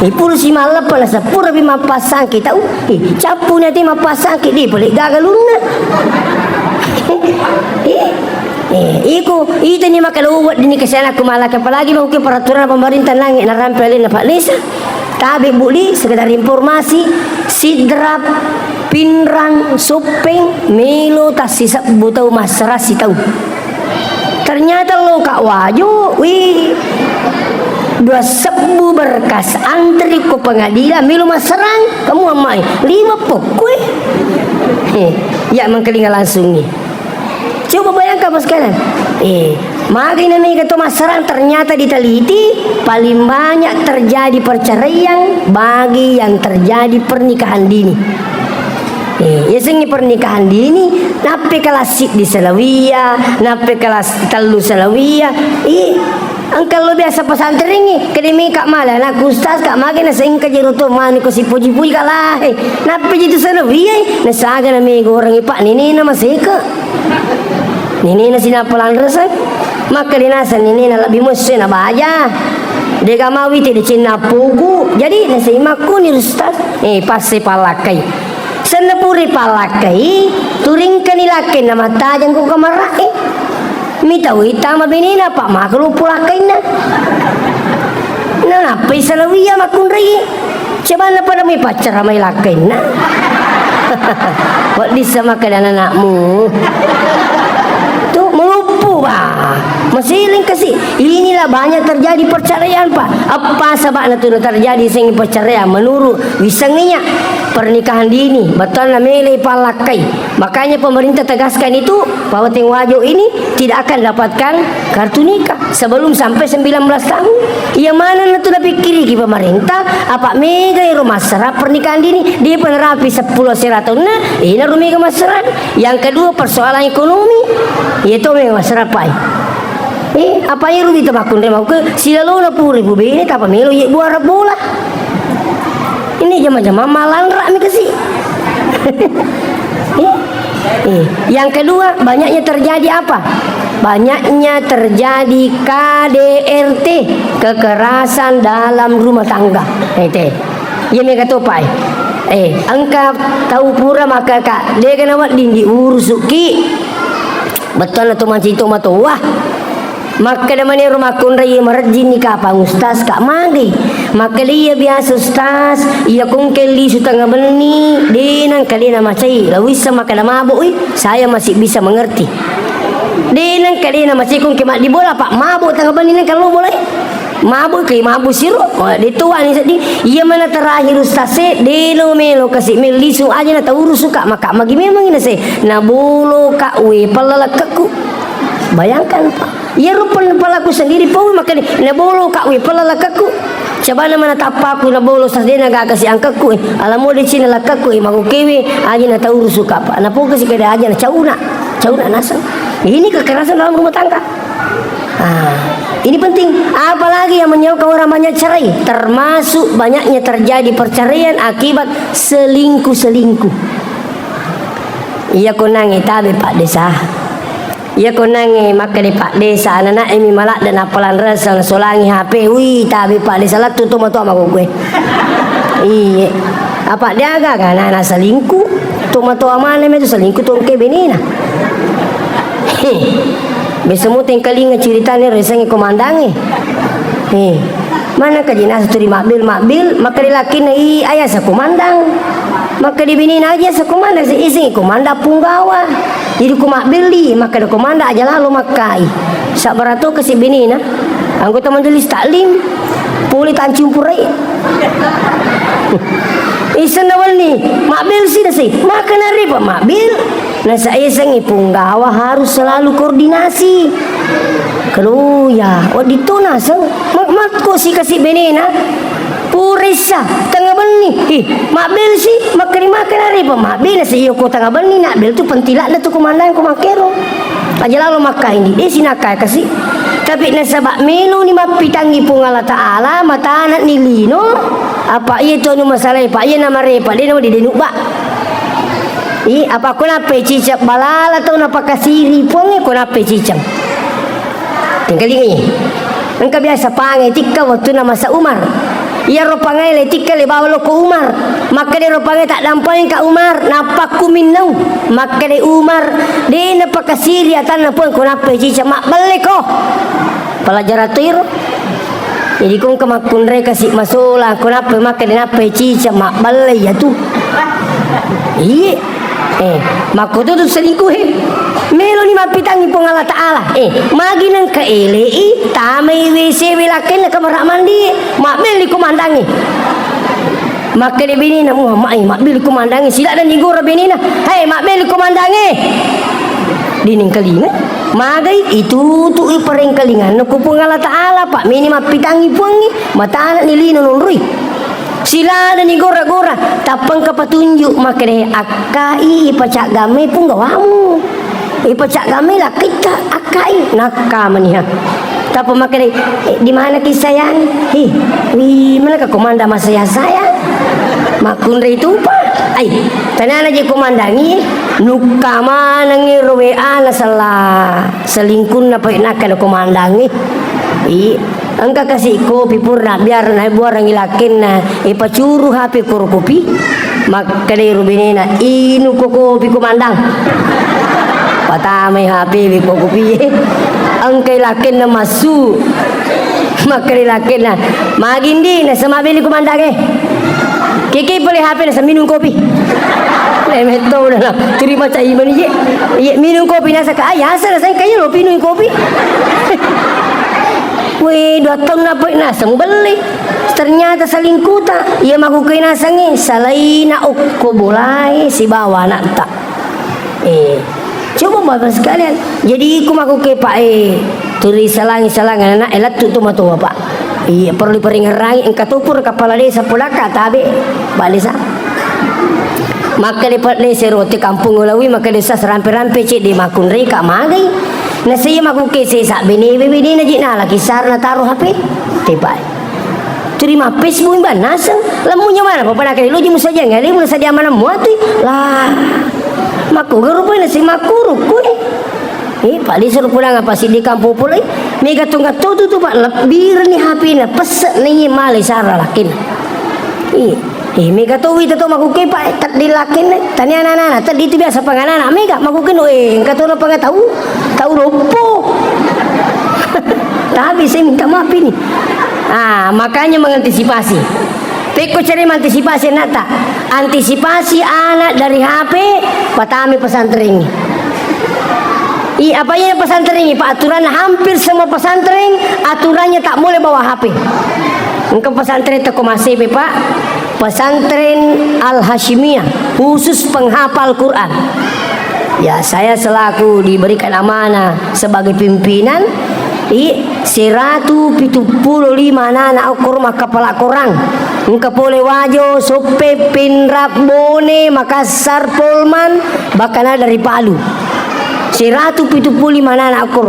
Eh, pura si malleppa, nasaba pura pi mappasangke tau. Eh, cappu na te mappasangke, de pale gaga lunna. Eh, eh, iko, itani makkeda, oh, weddinni kasianakku malakka, apalagi mauke peraturan pemerintah nange narampe alenna Pak Desa. Tabe budi, sekedar informasi, Sidrap, Pinrang, Soppeng, melo tassisebbu tau, massarang sitau. Ternyata lo Kak Wajo, wih, dua sebbu berkas antri ko pengadilan, melo massarang, kamu ammai, lima pokkoe. Eh, ya mengkelinga langsung nih. Coba bayangkan, Mas, sekalian. Eh, magai na mega to massarang, ternyata diteliti, paling banyak terjadi perceraian bagi yang terjadi pernikahan dini. Eh, yasengnge pernikahan dini, nappe kelas siddi salawia, nappe kelas tellu salawia. Eh, engka lo biasa pesantrengnge, kede meka male anakku, Ustaz, Kak, magai na sengka jero to mani ko sipuji-puji kalahe. Nappe jitu salawia, nasaga na mega orang, Pak, nenena maseke. Nenena sinappa lanresang, makkeda naseng nenena lebbi musse na baja. Dega mawi te decenna pugu. Jadi naseng makkuni, Ustaz. Eh, passe pallakkai. Senna puri pallakkai, turingkani lakkainna mattajang ko kamara'e. Mitaui tama benena, Pak, maka luppu lakkainna. Nanappai salawia makkunrai. Cobanna pada mai paccara mai lakkainna. Wedding sama kada anakmu. Tu meluppu, bah. Masiling kasi. Inilah banyak terjadi perceraian, Pak. Apa sebabnya tu terjadi sing perceraian menurut wisengnge pernikahan dini, bettuanna mele pallakkai. Makanya pemerintah tegaskan itu bahwa Teng Wajo ini tidak akan dapatkan kartu nikah sebelum sampai sembilan belas tahun. Iya manenna tu napikkiriki pemerintah, apa mega ero massara pernikahan dini, dia penerapi sepuluh sera taunna, ina ro mega massara. Yang kedua, persoalan ekonomi, iya to mega massara pai. Eh, apa ero wita makkunrai mau ke silalona puri bu bene, tapa melo ye buara bola. Ini jama-jama malanra mi kasi. Eh, eh. Yang kedua, banyaknya terjadi apa? Banyaknya terjadi K D R T, kekerasan dalam rumah tangga. Eh, te. Iya mega topa, eh. Eh, engka tau pura maka ka, dega na wedding diurusuki. Bettuanna to mancaji to matoa. Makkeda manero makkunrai, marejjinni kapang Ustaz, Kak, magi? Makkeda iya biasa Ustaz, iya kongke lisu tengnga benni, de nengka de namacai. Lawissa makkeda mabok i, saya masih bisa mengerti. De nengka de namacai kongke maddi bola, Pak, mabok tengnga benni nengka lo bola i. Mabok ke mabok siro, oh, de tuani seddi. Iya mana terakhir Ustaz e, de no melo kasi mellisu aja na taurusu, Kak, maka magi memang ina se. Nabolo, Kak, we pella lekkekku. Bayangkan, Pak. Iyaro pen-, pelaku sendiri pau makkeda, "Nabolo, Kak, we, pella lekkekku." Cabana mana tappaku nabolo sasdena gaga si angkekku, eh. Ala mode cina lekkekku, eh, magokewe, aja na taurusu, Kak, Pak. Napoga si kada aja na cauna. Cauna naseng. Ini kekerasan dalam rumah tangga. Ah, ini penting. Apalagi yang menyebabkan orang banyak cerai, termasuk banyaknya terjadi perceraian akibat selingkuh-selingkuh. Iya konange tabe, Pak Desa. Iya konange makkeda Pak Desa, anana'e mi maladde nappalanreng solangi H P. Wih, tabe Pak Desa, lettu to matoa magogoe. Iye. Apa de aga gana na selingkuh? To matoa mana me tu selingkuh to engke benena. Heh. Biasa mo tengkalinga ceritane resengnge komandangnge. Heh. Mana kaji nasa turi mabbil, mabbil, makkeda lakinna i ayasa komandang. Makkeda benena aja sa komandang, se iseng komandang punggawa. Jadi ko mabbilli, makkeda komandang aja lalo makkai. Sabbara to kasi benena. Anggota majelis taklim. Pole tancumpurai. Isenna wenni, mabbil si nasi. Makkeda ripa mabbil. Nasa esengngi punggawa harus selalu koordinasi. Kalau ya, wedding to naseng. Ma-, makko si kasi benena. Purissa, tengnga benni. Ih, mabbil si, makkeri-makkeri ripa mabbil si, iyo ko tengnga benni, nabbil tu pentilakna tu komandang ko makkero. Aja lalo makkaini, eh, sinakka kasi. Tapi nasaba meloni mappitangngi Puang Allah Ta'ala, matanani lino, apa iya tu anu masalai, Pak, iya namarepa, de nawa de denubba. Ih, apa ko nappai cicak balala tau napakasiri Puangnge, ko nappai cicak. Tengkalingai. Engka biasa pangai tikka wettunna masa Umar. Iyaro pangai le tikka le bawa lokko Umar. Makkeda ro pangai, "Taddampengka Umar, nappa kuminnau." Makkeda Umar, "De' napakasiri atanna Puang ko nappai cicak, mabbelle ko." Pelajaran to iro. Jadi ko engka makkunrai kasi masolang, ko nappai makkeda nappai cicak, mabbelle iya tu. Iye. Eh, makkoto tu selingkuh, eh. Meloni mappitangngi Puang Allah Ta'ala. Eh, magi nengka ele'i, tamai W C we lakkenna kamara mandi, mabbelli komandangnge. Makkeda benena, "Muhammad, eh, mabbelli komandangnge, siladda nigora benena. Hei, mabbelli komandangnge." Dinengkalinga, magai itutu'i parengkalinganna ku Puang Allah Ta'ala, pa meni mappitangngi Puangnge, matana ni lino nonroi. Siladani gora-gora, tappa engka patunju, makkeda, "Akkai, ipacaggammai punggawamu. Ipacaggammai lakkitta, akkai." Nakkamaniha. Tappa makkeda, "Eh, di manaki sayang? Hi, wi, manaka komanda masayang-sayang?" Makkunrai tupa. Ai, tanana je komandangi, nukka manengngi ro W A na sella selingkunna pa nakka na komandangi. I, Engka kasi kopi purna biar na buarangi lakkenna, ipacuru H P koro kopi. Makkedai ro benena, "Inu ko kopi, komandang." Patamai H P we ko kopi. Engkai lakkenna massu. Makkedai lakkenna, "Magindi na semabeli komandang e." Keke pole H P na seminung kopi. Lemetto udah na. Terima cai mani ye. Ye minung kopi nasaka, "Ai, asa rasanya kayak lo minung kopi." Weh, dua tahun apa naseng beli. Ternyata selingkuhta. Iya makkukue nasengngi, salaina okko bolae sibawa anakta. Eh, coba Bapak sekalian. Jadi iku makkukue, Pak, eh, turi salangi-salangi anak, eh, lettu tu matoa, Pak. Iya, perlu diperingerangi, engka tupur kepala desa polaka tabe, Pak Desa. Makkeda Pak Desa ro te kampung ulawi, makkeda sa serampe-rampe cedde makkunrai ka magai. Nasai makkukue sesa benewe, benena je nala kisar na taro H P. Tepai. Terima Facebook imba naseng. Lemmunya mana papa nakai loji musaja ngali musaja mana muatui. Lah. Makku garu pun nasi makku rukui. Eh, Pak Desa ro pulang apa sih di kampung pulai? Mega tungga totu tu, Pak, lebbirni H P na, pesse ni male sara lakin. Iya. Eh, mega to wita to makkukue, Pak, teddi lakin, tania anak-anak, teddi itu biasa panganana, mega makkukue, eh, engka to na pangatau, tau loppo. Tapi saya minta maaf ini. Ah, makanya mengantisipasi. Pekko cara mengantisipasi anakta. Antisipasi anak dari H P, patami pesantren. I, apa iya pesantren ini, Pak? Aturan hampir semua pesantren, aturannya tak boleh bawa H P. Engka pesantren toko masih, Pak. Pesantren Al-Hasyimiyah, khusus penghafal Quran. Ya, saya selaku diberikan amanah sebagai pimpinan, i, seratu pitu pulo lima anak-anak okko rumah kepala korang. Engka pole Wajo, Soppe, Pinrap, Bone, Makassar, Polman, bahkan ada dari Palu. Seratu pitu pulo lima anak-anak okko.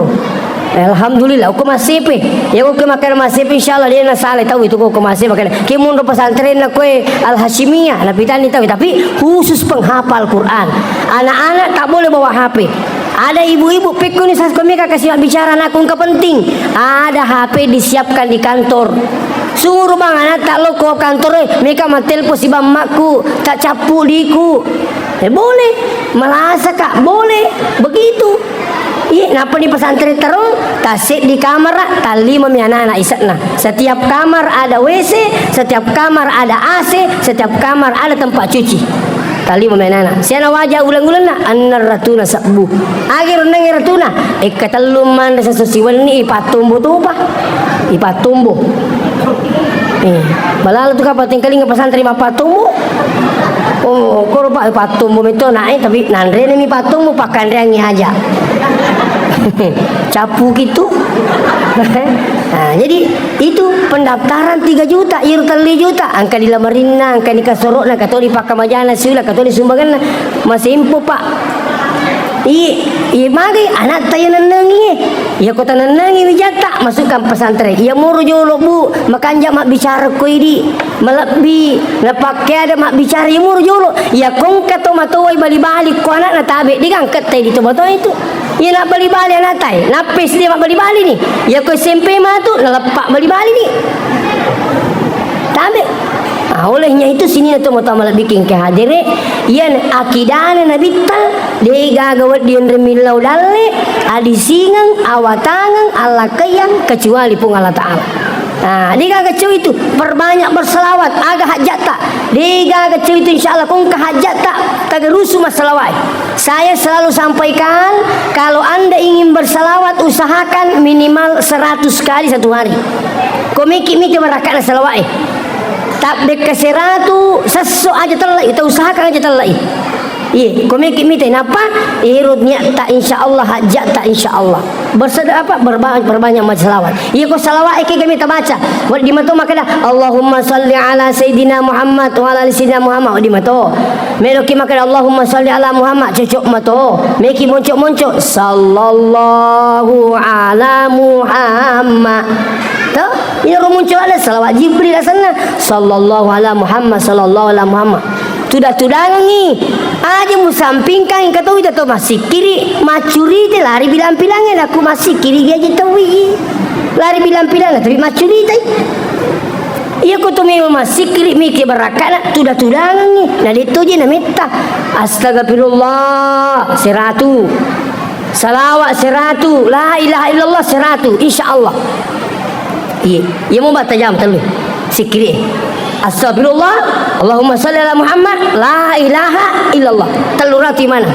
Alhamdulillah, okko massepe. Ya, okko makkeda massepe, insyaallah de' na salah tau itu okko massepe makkeda. Ke munro pesantren na koe Al-Hasyimiyah, napitanni tau, tapi khusus penghafal Quran. Anak-anak tak boleh bawa H P. Ada ibu-ibu, pekko ni sas ko meka kasi bicara anakku engka penting. Ada H P disiapkan di kantor. Suruh bang anak tak lo ko kantor, eh, meka matelpon si bammakku, tak cappu diku. Eh, boleh. Malasa, Kak, boleh. Begitu. Iya, nappa di pesantren terung, tasseddi kamara, tallima mi anak-anak ise'na. Setiap kamar ada W C, setiap kamar ada A C, setiap kamar ada tempat cuci. Tallima mi anak-anak. Siana waja uleng-ulenna, enneng ratuna sebbu. Agi renneng ratuna, ekka tellu manre sesso siwenni, ipattombo topa. Ipattombo. Eh, balala tu kapatengkalinga pesantren mapattombo. Oh, koro Pak, pattombo metto nae, tapi nanrene mi pattombo, pakkanreangi aja. Cappu gitu. Nah, jadi itu pendaftaran tiga juta, iru telli juta, angka di lamarinna, angka di kasoro'na, katoli pakkamajana siula, katoli sumbanganna. Masempo, Pak. I, i magai anatta iya nennengi, iya ko tanennengi wijatta masukkan pesantren. Iya moro jolo, Bu, makanja mabbicara ko idi, malebbi, napakke ada mabbicara iya moro jolo. Iya ko engka to matoa bali-bali ko anakna tabe, de gangka tai di to matoa itu. Iya nabbali-bali anakta e, nappa S D mabbali-bali ni. Iya ko S M P matu, naleppa bali-bali ni. Tabe. Ah, olehnya itu sininna to matoa malebbi engka hadere, iya akidana nabitta, de gaga wedding enre millau dalle, adisingeng, awatangeng, allakaiang kecuali Puang Allah Ta'ala. Nah, de gaga cau itu, perbanyak berselawat, aga hajjatta. De gaga cau itu, insya Allah, ko engka hajjatta, taga rusu massalawae. Saya selalu sampaikan, kalau Anda ingin bersalawat, usahakan minimal seratus kali satu hari. Ko meki mita barakkana salawa'e. Tabbekka seratu, sesso aja tellai, ta usahakan aja tellai. Iye, ko meki mita, napa? Ero niatta, insya Allah, hajjatta, insya Allah. Berseda-, apa? Berba-, perbanyak maca salawat. Iya ko salawa'e kega mita baca. Wedding mato makkeda, "Allahumma salli ala Sayyidina Muhammad wa ala ali Sayyidina Muhammad." Wedding mato. Meloki makkeda, "Allahumma salli ala Muhammad," cocok mato. Meki monco-monco, "Sallallahu ala Muhammad." To? Iyaro monco ada salawat Jibril asenna. "Sallallahu ala Muhammad, sallallahu ala Muhammad." Tuda-tudangengi. Aja musampingkangi, engka to wita to massikkiri, maccurita lari bilang-bilangnge, nakku massikkiri giaji tauwi. Lari bilang-bilang, tapi maccuritai. Iya ko to memang massikkiri, miki barakkana, tuda-tudangengi. Na de to je nametta. Astagfirullah, seratu. Salawat seratu, la ilaha illallah seratu, insya Allah. Iya, iya mau baca jam tellu. Sikkiri. Astagfirullah, Allahumma salli ala Muhammad, la ilaha illallah. Tellu ratu imana.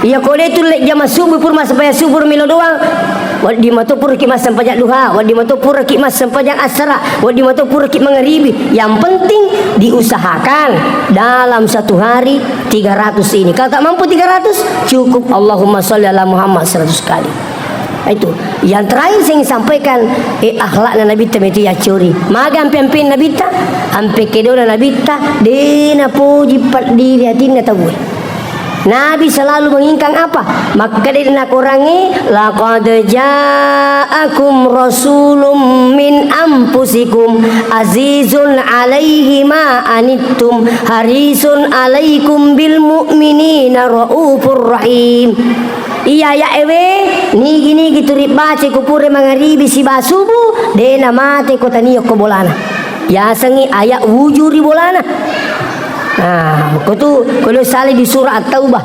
Iya ko de tulle jama subuh pur massempajang subuh melo doang. Wedding mato puraki massempajang duha, wedding mato puraki massempajang asara, wedding mato puraki mangaribi. Yang penting diusahakan dalam satu hari tiga ratus ini. Kalau tak mampu tiga ratus, cukup Allahumma sholli ala Muhammad seratus kali. Itu. Yang terakhir saya ingin sampaikan, eh, akhlakna Nabitta metu yaccori. Maga ampe-ampe Nabitta, ampe kedona Nabitta, de napoji paddiri atinna tauwe. Nabi selalu menginginkan apa? Makkeda nakorangnge, "Laqad ja'akum rasulun min anfusikum azizun alaihi ma anittum harisun alaikum bil mu'minina raufur rahim." Iya, ya ewe, nigi-nigi tu ribbaca ku pura mangaribi siba subuh, de namate ko tania ko bolana. Yasengngi ayat wujud ri bolana. Nah, ko tu, ko lo sale di surah At-Taubah.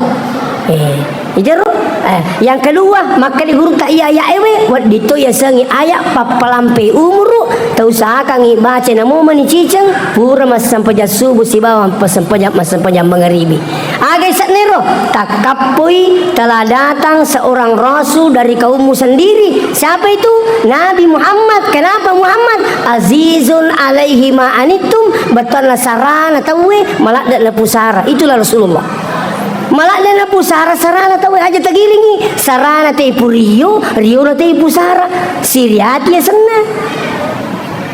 Eh, ijaro, eh, yang kedua, makkeda gurutta iya ayat ewe, wedding to yasengngi ayat pappalampe umuru, tausahakangngi baca namo mani ciceng, pura massempajang subuh sibawa massempajang, massempajang mangaribi. Aga ise'nero? Takkappoi telah datang seorang rasul dari kaummu sendiri. Siapa itu? Nabi Muhammad. Kenapa Muhammad? Azizun alaihi ma anittum, bettuanna sarana tauwe, maladde napusara. Itulah Rasulullah. Maladde napusara sarana tauwe, aja tagilingi. Sarana te purio, riona te pusara. Siriati asenna.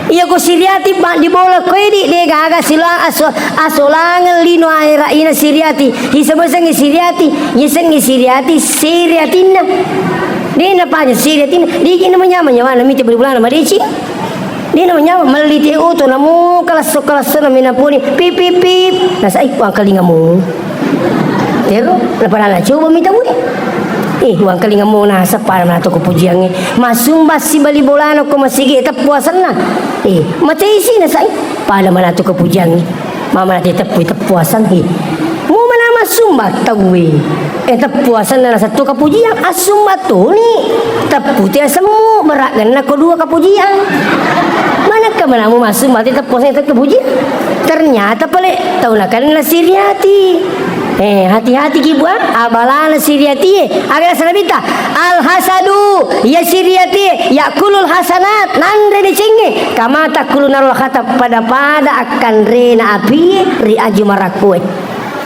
Iya ko siriati, ba, di bola ko edi, de gaga silang aso-, asolangeng lino ahera ina siriati. Isebasengngi siriati, isengngi siriati, siriatinna. De napaja siriatinna, de ji namanyameng nyawana mita bali bolana madeceng. De namanyameng, melli te oto namo kalasso-kalassona menapuni, pip, pip, pip. Nasai wangkalingamu. Tero, napada nacoba mi tauwe. Eh, wangkalingamu naseng pada manatu kepujiangnge. Massumba sibali bolana ko masigi teppu asenna. Eh, macaisi nasai pada manatu kepujiangnge. Mama nate teppu, teppu aseng, eh. Mu mana massumba tauwe. Eh, teppu asenna nasattu kepujian, assumba toni. Teppu te asemmu, berat genna ko dua kepujian. Manakka manamu massumba te teppu aseng te kepujian. Ternyata pale tau nakenna siriati. Eh, hati-hati ki, Bu, ah. Abalana siriatie. Aga naseng Nabitta? Al hasadu, ya siriatie, yakulul hasanat, nanre decengnge. Kama takulu narul hatab, pada-pada akkanrena apie ri aju marakkoe.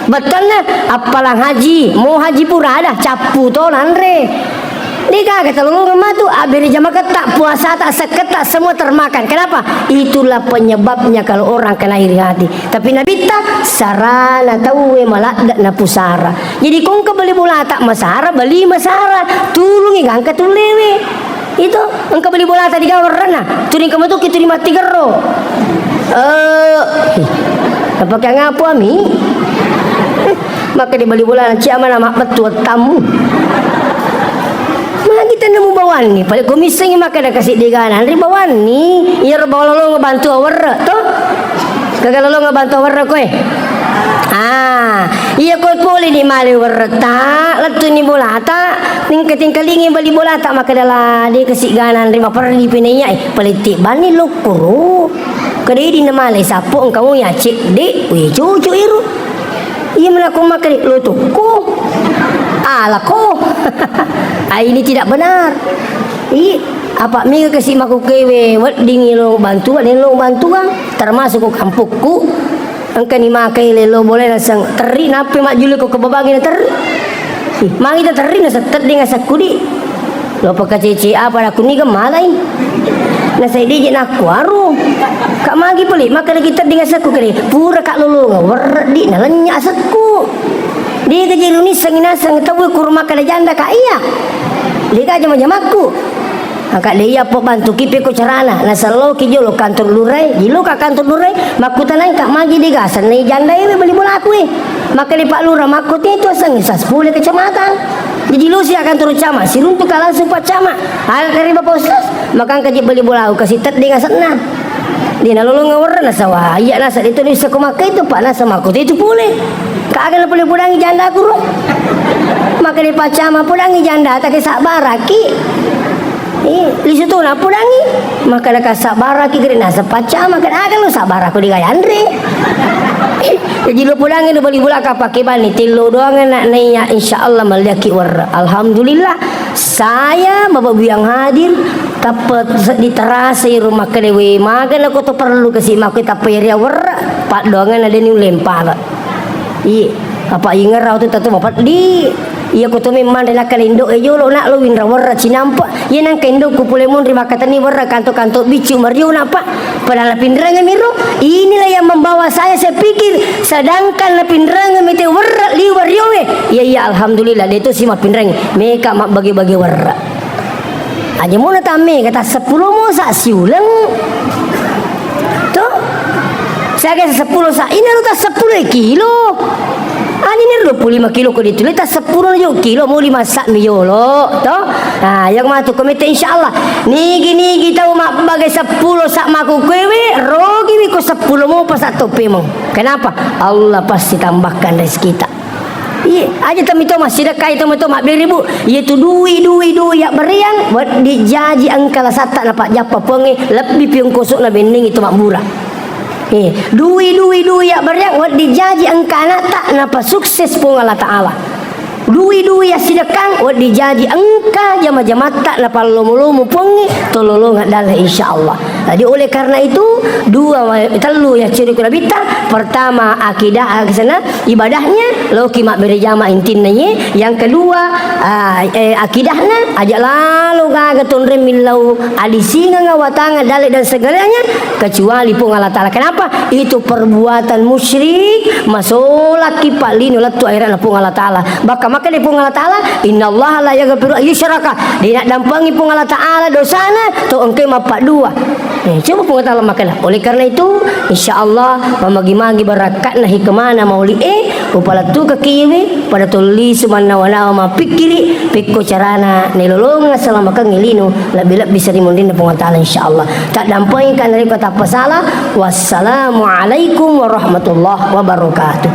Bettuanna, appalang haji, mo haji pura ada, cappu to nanre. Degaga talolongeng matu, abbere jamaketta, puasata, sekketta, semua termakan. Kenapa? Itulah penyebabnya kalau orang kena iri hati. Tapi Nabitta, sarana tauwe maladde na pusara. Jadi ko engka bali bolata masara, bali masara, tulungi gangka tullewe. Itu engka bali bolata digawa werrena, turing kematuki turi mati gerro. Eh, napake ngapo ami? Maka di bali bolana ciamana mabbettu wettammu. Magi tenna mubawanni, pale ko missengi maka da kasi degana, anri bawanni, iyaro bawang lolonga bantu awerre, to? Gaga lolonga bantu awerre koe. Ah, iya koe pole ni male werretta, lettuni bolata, tingka-tingkalingi bali bolata, maka dala de kasi gana anri maperri peneiya, eh, pale tibbanni lokkoro. Kedai di namale sappo engka mo ya cedde, we cucu iru. Iya menako makkeda, "Lo tokko? Alako?" Ah, ini tidak benar. Iya, apa mega kasi makkukkewe weddingi lo bantuan, lo bantuan, termasuk ko kampokku. Engkani makai lelo boleh naseng terri, nappe majjulu ko kebabangi na terri. Ih, magi ta terri na settedde ngasakku di. Lo pekacece apa nakku niga malai. Nasai deje nakkuaro. Kak magi pole, maka lagi tedde ngasakku kere. Pura kak lolonga, werre di nalenya asekku. Dega je lunissengi naseng tau kuru maka janda kak iya. Dega jama-jamakku. Angka de iya po bantuki peko carana. Nasalloki jolo kantor lurai, jilo ka kantor lurai, makkutanai kak magi dega sennai janda ewe bali bolaku e. Maka di Pak Lurah makko tetu aseng saseppulo kecamatan. Jadi lo sia kantor camat, siruntuka langsung Pak Camat. Aga kari Bapak Ustaz, maka engka je bali bolau kasi tedde ngasenna. Di nalolonga werre nasawa, iya nasa de to nissa ko makka itu Pak, nasa makko tetu pole. Kaga na pole podangi janda kuro. Maka di Pak Camat podangi janda ta ke sabbaraki. Eh, lisu tu napudangi. Maka naka sabbaraki gere nasa Pak Camat, maka aga lo sabbarako di gayanre. Jadi lo pudangi lo bali bolaka pake bani tello doang na naiya, insya Allah maliaki werre. Alhamdulillah. Saya Bapak Ibu yang hadir, tappa seddi terasa iro makkeda we maga na ko to perlu kasi makko tappa iri werre. Paddoangan na deni ulempala. Iye, apa ingerau tu tatu mapeddi. Iya ko to memang rena kalendo e jolo nak lo winra werre cinampa. Iya nang kendo ku pole monri makkatenni werre kanto-kanto biccu mario napa. Padahal napinrengeng miro. Inilah yang membawa saya, saya pikir, sedangkan napinrengeng mete werre liwa riowe. Iya, iya, alhamdulillah, de to si mapinreng. Meka mabbage-bage werre. Aja mona tamme kata seppulo mo sa siuleng. To? Siaga seppulo sa, ini lu ta seppulo kilo. Ani ni dua puluh lima kilo ko dituli ta seppulo jo kilo mo lima sa mi jolo, to? Nah, yang matu komite insyaallah. Nigi-nigi tau mabbage seppulo sa maku kuewe, rogi mi ko seppulo mo pasa tope mo. Kenapa? Allah pasti tambahkan rezeki ta. Iya, aja tami to massidekkai to, to mabbere, Bu. Iya tu dui, dui, dui ya beriang, weddi jaji engka lasatta napajjappa Puangnge, lebbi piung kosok na bennengi to mabbura. Eh, dui, dui, dui ya beriang, weddi jaji engka anatta napasukses Puang Allah Taala. Dui, dui ya sidekkang, weddi jaji engka jama-jamatta napallomo-lomo Puangnge, to lolongeng dalle insyaallah. Jadi oleh karena itu, dua, tellu ya ciri ku Nabitta, pertama akidah, kesana, ibadahnya, loki mabbere jama intinna ye. Yang kedua, ah, eh, akidahna, aja lalo gaga tonreng millau alisingeng awatangeng dalle dan segalanya, kecuali Puang Allah Taala. Kenapa? Itu perbuatan musyrik, masolaki palino lettu airana Puang Allah Taala. Bahkan makkeda Puang Allah Taala, "Innallaha la yaghfiru ayyusyraka." De naddampengi Puang Allah Taala dosana to engkai mappaddua. Eh, coba Puang Taala makkeda. Oleh karena itu, insyaallah mamagi-magi barakkatna hikmana mauli e, upalettukaki iwe pada tolli sumannawa-nawa mappikkiri pekko carana nelolongeng selamakengnge lino lebbi-lebbi seri munrinna Puang Taala insyaallah. Taddampengi ka narekko tappa sala. Wassalamualaikum warahmatullahi wabarakatuh.